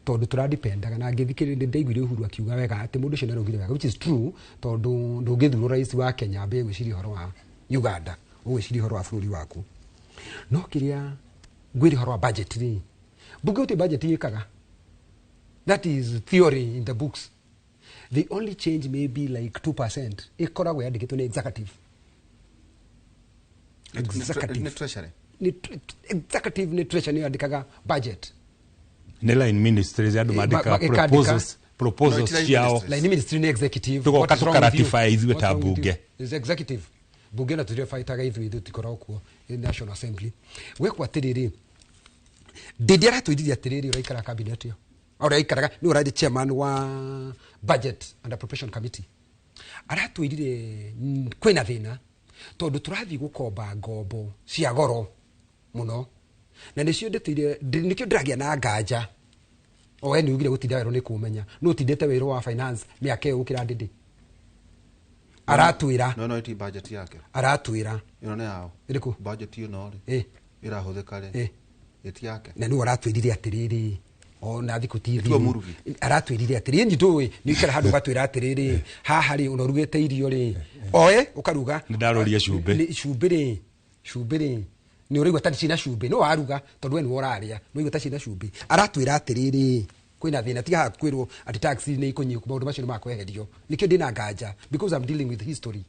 tondũ tũradipendaga na ngĩthikĩrĩria ndaiguire Uhuru akiuga wega atĩ mũndũ ũcio nĩaraugire wega, which is true, tondũ ndũngĩthurwo rais wa Kenya ambie gwĩciria ũhoro wa Uganda, ũgwĩciria ũhoro wa bũrũri waku. No kĩrĩa ngwĩre ũhoro wa budget rĩ, mbunge gũtirĩ budget ĩkaga. That is theory in the books. The only change may be like 2%. Ĩkoragwo yandĩkĩtwo nĩ executive. Executive. Nĩ treasury. Nĩ executive, nĩ treasury nĩyo yandĩkaga budget. Nĩ line ministries andũ mandĩkaga proposals No, it's line ciao. ministries. Line ministry nĩ executive. Tũgoka What is wrong with you? tũkaratify ithuĩ What's ta wrong with mbunge. you? Is executive. Bunge na tũtirĩ ithuĩ tũtikoragwo kuo in National Assembly. Gwekwo atĩrĩrĩ, Ndindi aratwĩrire atĩrĩrĩ, ũraikara cabinet ĩyo, ũraikaraga nĩ ũrarĩ chairman wa budget and appropriation committee, aratwĩrire kwĩna thĩna tondũ tũrathiĩ gũkomba ngombo cia goro mũno, na nĩcio ndeto iria nĩkĩo ndĩragĩa na nganja. O we nĩ ugire gũtinda werũ nĩ kũmenya no ũtindĩte wĩra wa finance mĩaka ĩyo gũkĩra Ndindi. Aratwĩra No ti budget yake. Aratwĩra Ĩno nĩ yao. Ĩrĩkũ? Budget ĩno rĩ, ĩrahũthĩka rĩ, ĩti yake. Na nĩwe aratwĩrire atĩrĩrĩ, ona thikũ ti Ĩtiwe thiru. mũrugi. Aratwĩrire atĩrĩrĩ, nĩ ndũĩ nĩ ikara handũ ũgatwĩra atĩrĩrĩ, haha rĩ, ona ũrugĩte irio rĩ, oe ũkaruga. Nĩ ndaroria cumbĩ. Nĩ cumbĩ rĩ, cumbĩ rĩ, nĩ ũraigua ta cina cumbĩ, no waruga tondũ we nĩwe ũrarĩa, nĩ ũraigua ta cina cumbĩ. Aratwĩra atĩrĩrĩ, kwĩna thĩna, tiga haha kwĩrwo atĩ tax nĩ ikũnyihio, maũndũ macio nĩ makweherio. Nĩkĩo ndĩna nganja, because I'm dealing with history,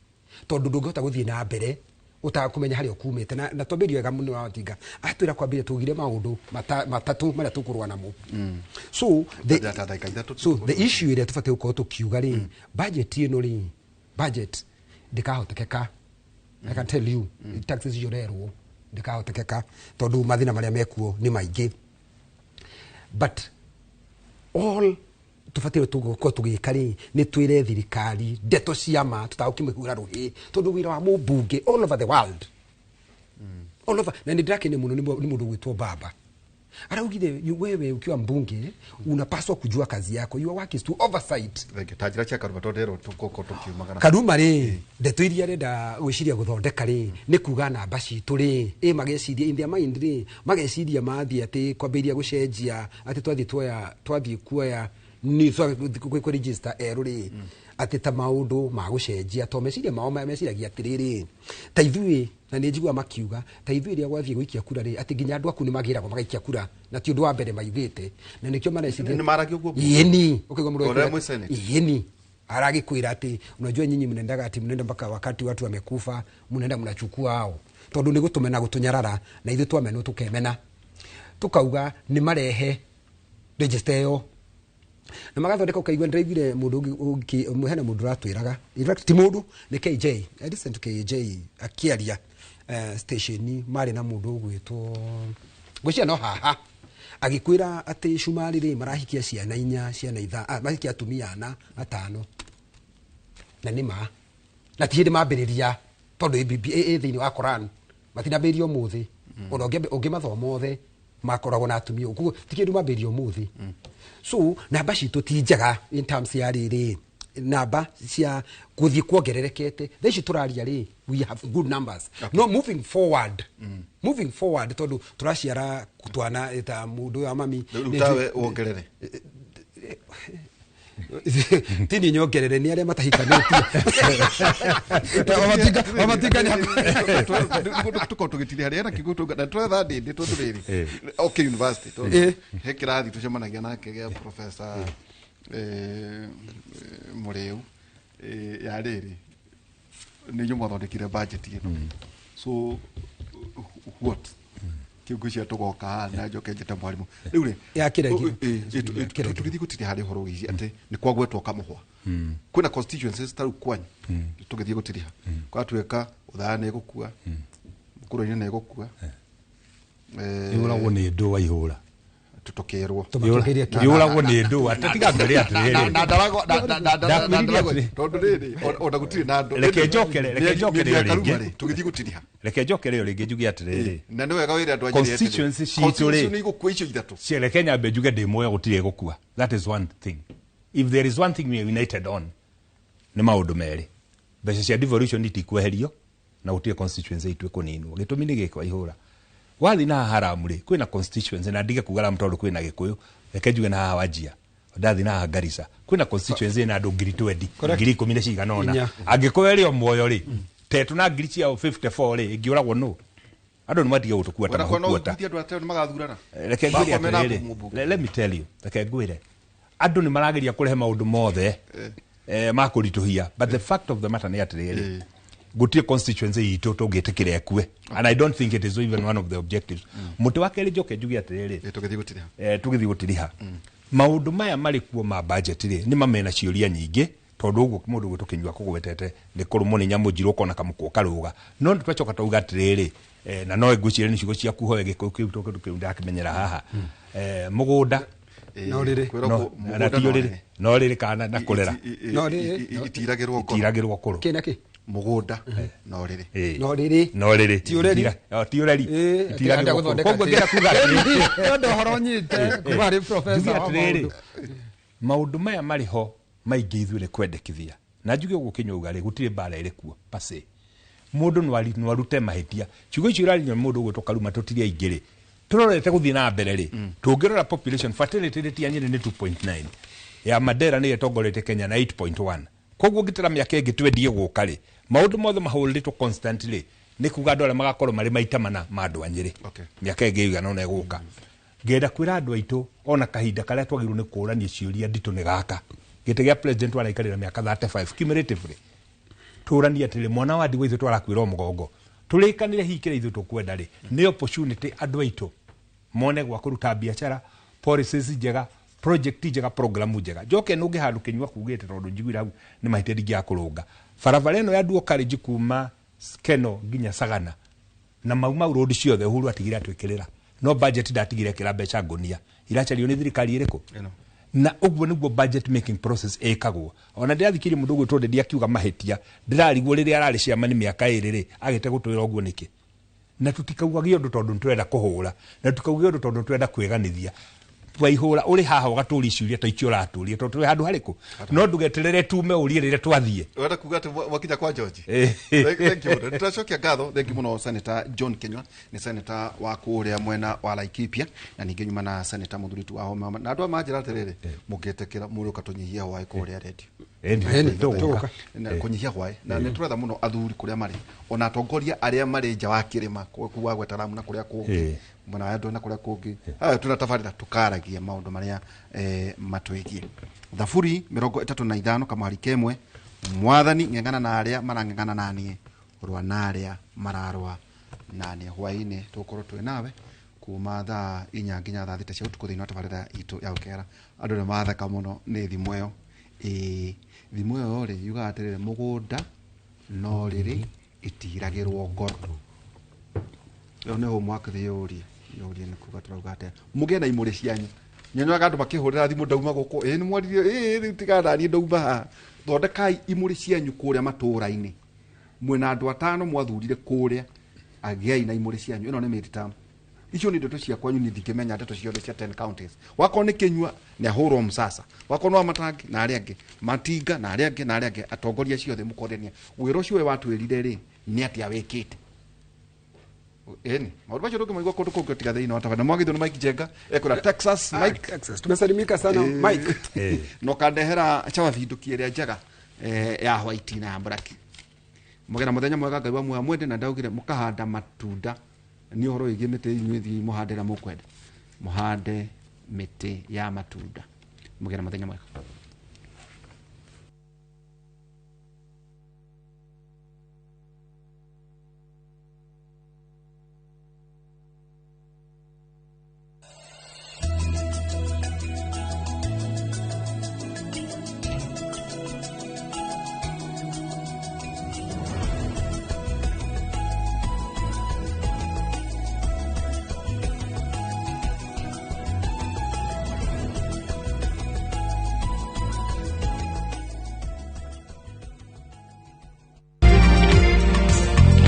tondũ ndũngĩhota gũthiĩ na mbere ũtakũmenya harĩa ũkumĩte. Na twambĩrĩrie wega mũno wa Watinga atwĩra kwambĩrĩria tugire maũndũ matatũ marĩa tũkũrũa namo. So Ta ndagĩka ithatũ. So the issue ĩrĩa tũbatiĩ gũkorwo tũkiuga rĩ, budget ĩno rĩ, budget ndĩkahotekeka. I can tell you, taxes icio ũrerwo ndĩkahotekeka tondũ mathĩna marĩa mekuo nĩ maingĩ. But all tũbatiĩ gũkorwo tũgĩka rĩ, nĩ twĩre thirikari ndeto cia ma, tũtagũkĩmĩhura rũhĩ, tondũ wĩra wa mũmbunge all over the world, all over, na nĩ ndĩrakenia mũno nĩ mũndũ gwĩtwo Baba araugire, wewe ukiwa mbunge unapaswa kujua kazi yako, your work is to oversight. Thank you. Ta njĩra cia Karuma tondũ nderwo tũgũkorwo tũkiumagara. Karuma rĩ, ndeto iria arenda gwĩciria gũthondeka rĩ, nĩ kuga namba citũ rĩ, mageciria in their mind rĩ, mageciria mathiĩ atĩ kwambĩrĩria gũcenjia atĩ twathiĩ tuoya, twathiĩ kuoya nĩ twathiĩ kũ register erũ rĩ, atĩ ta maũndũ ma gũcenjia, to meciria mao meciragia atĩrĩrĩ, ta ithuĩ, na nĩ njiguaga makiuga ta ithuĩ rĩrĩa gwathiĩ gũikia kura rĩ, atĩ nginya andũ aku nĩ magĩragwo magaikia kura, na ti ũndũ wa mbere maugĩte, na nĩkĩo mareciria. Nĩ maragia ũguo? Ĩni, ũkaigua mũndũ Ũrĩa akiuga mwĩ Senate? Ĩni, aragĩkwĩra atĩ unajua nyinyi mnaendaga ati mnaenda mpaka wakati watu wamekufa mnaenda mnachukua hao, tondũ nĩ gũtũmena gũtũnyarara, na ithuĩ twamenwo tũkemena, tukauga nĩ marehe register ĩyo na magathondeka. Ũkaigua ndĩraiguire mũndũ ũngĩ, hena mũndũ ũratwĩraga, in fact ti mũndũ, nĩ KJ. I listened to KJ akĩaria station marĩ na mũndũ ũgwĩtwo ngwĩciria no haha, agĩkwĩra atĩ cumarĩ rĩ, marahikia ciana inya, ciana mahikia atumia ana atano, na nĩ ma, na ti hĩndĩ mambĩrĩria, tondũ ĩ thĩinĩ wa Koran matinambĩrĩria ũmũthĩ, ona ũngĩmathoma othe makoragwo na atumia, koguo ti kĩndũ mambĩrĩria ũmũthĩ. So namba citũ ti njega in terms ya rĩrĩ Namba cia gũthiĩ kuongererekete. Thaa ici tũraria rĩ, we have good numbers. No moving forward, moving forward, tondũ tũraciara twana ta mũndũ ũyũ wa mami. Rĩu tawe wongerere. Ti niĩ nyongerere, nĩ arĩa matahikanĩtie. Wamatinga Tukorwo tũgĩtiri harĩa na kiugo na twetha ndĩndĩ tondũ rĩrĩ, okay, university tondũ he kĩrathi tũcemanagia nake gĩa professor Mũrĩu ya rĩrĩ nĩ inyuĩ mwathondekire budget ĩno, so what kĩu ngwĩciria tũgoka haha na njoke njĩte mwarimũ rĩu rĩ. Ya kĩregi. Tũgĩthiĩ gũtirĩ harĩ ũhoro wĩgiĩ atĩ nĩ kwagwetwo kamũhwa kwĩna constituencies ta rĩu kwanyu tũgĩthiĩ gũtiriha kwatuĩka Ũthaya nĩ ĩgũkua, Mũkũrwe-inĩ nĩ ĩgũkua. Yũragwo nĩ ndũ waihũra. Tũkĩrwo. Yũragwo nĩ ndũ tiga ngwĩre atĩrĩrĩ. Na ndaragwo Ndakwĩrire atĩrĩ. Tondũ rĩrĩ ona gũtirĩ na andũ. Reke njokere o rĩngĩ. Tũgĩthiĩ gũtiriha. Reke njokere o rĩngĩ njuge atĩrĩrĩ. Na nĩ wega wĩre andũ a Nyĩrĩ atĩrĩ, Constituency citũ rĩ, constituency nĩ igũkua icio ithatũ. Reke nyambe njuge ndĩ muoyo gũtirĩ gũkua. That is one thing. If there is one thing we are united on, nĩ maũndũ merĩ: mbeca cia devolution itikweherio na gũtirĩ constituency itũ ĩkũninwo. Gĩtũmi nĩ gĩkĩ, Waihũra, wathiĩ na haha Haramu rĩ, kwĩna constituency, na ndige kuga Ramu tondũ kwĩna Gĩkũyũ, reke njuge na haha Wajia, ndathiĩ na haha Garissa kwĩna constituency ĩna andũ 20,000, 10,000 na cigana ũna. Inya. Angĩkorwo ĩrĩ o muoyo rĩ, tetũ na ngiri ciao 54 rĩ, ĩngĩũragwo nũ? Andũ nĩ matige gũtũkua ta Ona kwa no mahukuota. ũiguithie andũ atĩ nĩ magathurana. Reke ngwĩre Makwa mena atĩrĩrĩ, mũmbunge. let me tell you, reke ngwĩre, andũ nĩ marageria kũrehe maũndũ mothe ma kũritũhia, but the fact of the matter nĩ atĩrĩrĩ, gũtirĩ constituency itũ tũngĩtĩkĩra ĩkue, and I don't think it is even one of the objectives. Mũtĩ wa kerĩ, njoke njuge atĩrĩrĩ. Tũgĩthiĩ gũtiriha. Tũgĩthiĩ gũtiriha, maũndũ maya marĩ kuo ma budget rĩ, nĩ mamena ciũria nyingĩ, tondũ ũguo mũndũ gwĩtwo Kĩnyua kũgwetete nĩ kũrũmwo nĩ nyamũ njirũ, ũkona kamũkwa karũga. No nĩ twacoka twauga atĩrĩrĩ, na no ngwĩciria nĩ ciugo ciaku hoe Gĩkũyũ kĩu, tondũ kĩu ndakĩmenyera haha, mũgũnda No rĩrĩ. Kwĩrwo na mũgũnda ti no ũrĩrĩ rĩrĩ. No rĩrĩ kana na kũrera. No rĩrĩ. Itiragĩrwo ngoro. Itiragĩrwo kũrũ. Kĩ na kĩ? Mũgũnda no rĩrĩ. No rĩrĩ. No rĩrĩ. Ti ũreri. Ti ũreri. Ĩĩ, Itiragĩrwo atĩ kũrũ. gũthondeka Koguo ngĩenda kuga atĩrĩrĩ. Nĩ ũndũ ũhoro nyite kuma harĩ professor Njuge wa atĩrĩrĩ, maũndũ. Maũndũ maya marĩ ho maingĩ ithuĩ nĩ kwendekithia, na njuge ũguo Kĩnyua uga rĩ, gũtirĩ mbara ĩrĩ kuo pase. Mũndũ no arute mahĩtia. Ciugo icio irario nĩ mũndũ ũgwĩtwo Karuma, tũtirĩ aingĩ rĩ, tũrorete gũthiĩ na mbere rĩ, tũngĩrora population fertility rate ya Nyĩrĩ nĩ 2.9, ya Mandera nĩyo ĩtongoretie Kenya na 8.1. Koguo ngĩtara mĩaka ĩngĩ twendie gũka rĩ, maũndũ mothe mahũrĩtwo constantly, nĩ kuga andũ arĩa magakorwo marĩ maita mana ma andũ a Nyĩrĩ mĩaka ĩngĩ ĩigana ũna ĩgũka. Ngenda kwĩra andũ aitũ ona kahinda karĩa twagĩrĩirwo nĩ kũũrania ciũria nditũ nĩ gaka. Gĩtĩ gĩa president waraikarĩra mĩaka 35 cumulatively. Tũranie atĩrĩ, mwana wa ndigwa ithuĩ twarakuĩra o mũgongo, tũrĩkanĩre hihi kĩrĩa ithuĩ tũkwenda rĩ, nĩ opportunity andũ aitũ mone gwa kũruta biacara, policies njega, project njega, programu njega. Njoke nũngĩ handũ Kĩnyua kugĩte, tondũ njiguire hau nĩ mahĩtia ndingĩaga kũrũnga. Barabara ĩno ya dual carriage kuma Keno nginya Sagana na Mau Mau road ciothe, Uhuru atigire atwĩkĩrĩra, no budget ndatigire ĩkĩra mbeca ngũnia. Iracario nĩ thirikari ĩrĩkũ? Na ũguo nĩguo budget making process ĩkagwo. Ona ndĩrathikĩria mũndũ ũgwĩtwo Ndĩndĩ akiuga mahĩtia, ndĩrarigwo rĩrĩa ararĩ ciama nĩ mĩaka 2 rĩ, agĩte gũtwĩra ũguo nĩkĩ? Na tũtikaugagia ũndũ tondũ nĩtũrenda kũhũra, na tũtikaugagia ũndũ tondũ nĩtũrenda kwĩganithia. Waihũra ũrĩ haha ũgatũria ciũria ta icio ũratũria, tondũ tũrĩ handũ harĩkũ, no ndũgeterere tume ũrie rĩrĩa twathiĩ. Ũrenda kuga atĩ wakinya kwa George. Thank you mũno. Nĩtũracokia ngatho, thank you mũno Senator John Kinyua, nĩ senator wa kũrĩa mwena wa Laikipia, na ningĩ nyuma na senator Mũthuritu wa Homa. Na andũ aya manjĩra atĩrĩrĩ, mũngĩtĩkĩra mũrĩũka tũnyihie hwaĩ kũrĩa redio. Ĩni, tũgũka. Na kũnyihia hwaĩ, na nĩ tũretha mũno athuri kũrĩa marĩ, ona atongoria arĩa marĩ nja wa kĩrĩma kũu wa Gwetaramu na kũrĩa kũngĩ, mwena wa Andũ na kũrĩa kũngĩ. Haya tũna tabarĩra tũkaragia maũndũ marĩa matwĩgiĩ. Thaburi 35 kamũhari kemwe: Mwathani, ng'eng'ana na arĩa marang'eng'ana na niĩ, rũa na arĩa mararũa na niĩ. Hwaĩ-inĩ tũgũkorwo twĩ nawe kuma thaa 4 nginya thaa 6 cia ũtukũ thĩinĩ wa tabarĩra itũ ya ũkera. Andũ nĩ matheka mũno nĩ thimũ ĩyo. Ĩĩ, thimũ ĩyo rĩ yugaga atĩrĩrĩ, mũgũnda no rĩrĩ itiragĩrwo ngoro. Ĩyo nĩ homework, thĩ yũrie yũrie nĩ kuga tũrauga atĩa. Mũgĩe na imũrĩ cianyu. Nyonaga andũ makĩhũrĩra thimũ, ndauma gũkũ, ĩĩ nĩ mwaririe, ĩĩ rĩu tigana naniĩ ndauma haha. Thondekai imũrĩ cianyu kũrĩa matũũra-inĩ. Mwĩna andũ atano mwathurire kũrĩa, agĩai na imũrĩ cianyu. Ĩno nĩ midterm. Icio nĩ ndeto cia kwanyu, niĩ ndingĩmenya ndeto ciothe cia 10 counties. Wakorwo nĩ Kĩnyua nĩ ahũrwo msasa, wakorwo nĩ Wamatangi na arĩa angĩ, Matinga na arĩa angĩ na arĩa angĩ, atongoria ciothe mũkorenia wĩra ũcio we watwĩrire rĩ, nĩ atĩa wĩkĩte? Ĩni maũndũ macio ndũngĩmaigua kũndũ kũngĩ tiga thĩinĩ wa tabarĩra. Mwagithio nĩ Mike Jenga ekũra Texas. Mike. Texas. Tumesalimika sana, Mike. Na ũkandehera cawabinduki ĩrĩa njega ya white na ya black. Mũgera mũthenya mwega, Ngai wa muoya mwende. Na ndaugire mũkahanda matunda, nĩ ũhoro wĩgiĩ mĩtĩ, inyuĩ thiĩ mũhande ĩrĩa mũkwenda, mũhande mĩtĩ ya matunda. Mũgera mũthenya mwega.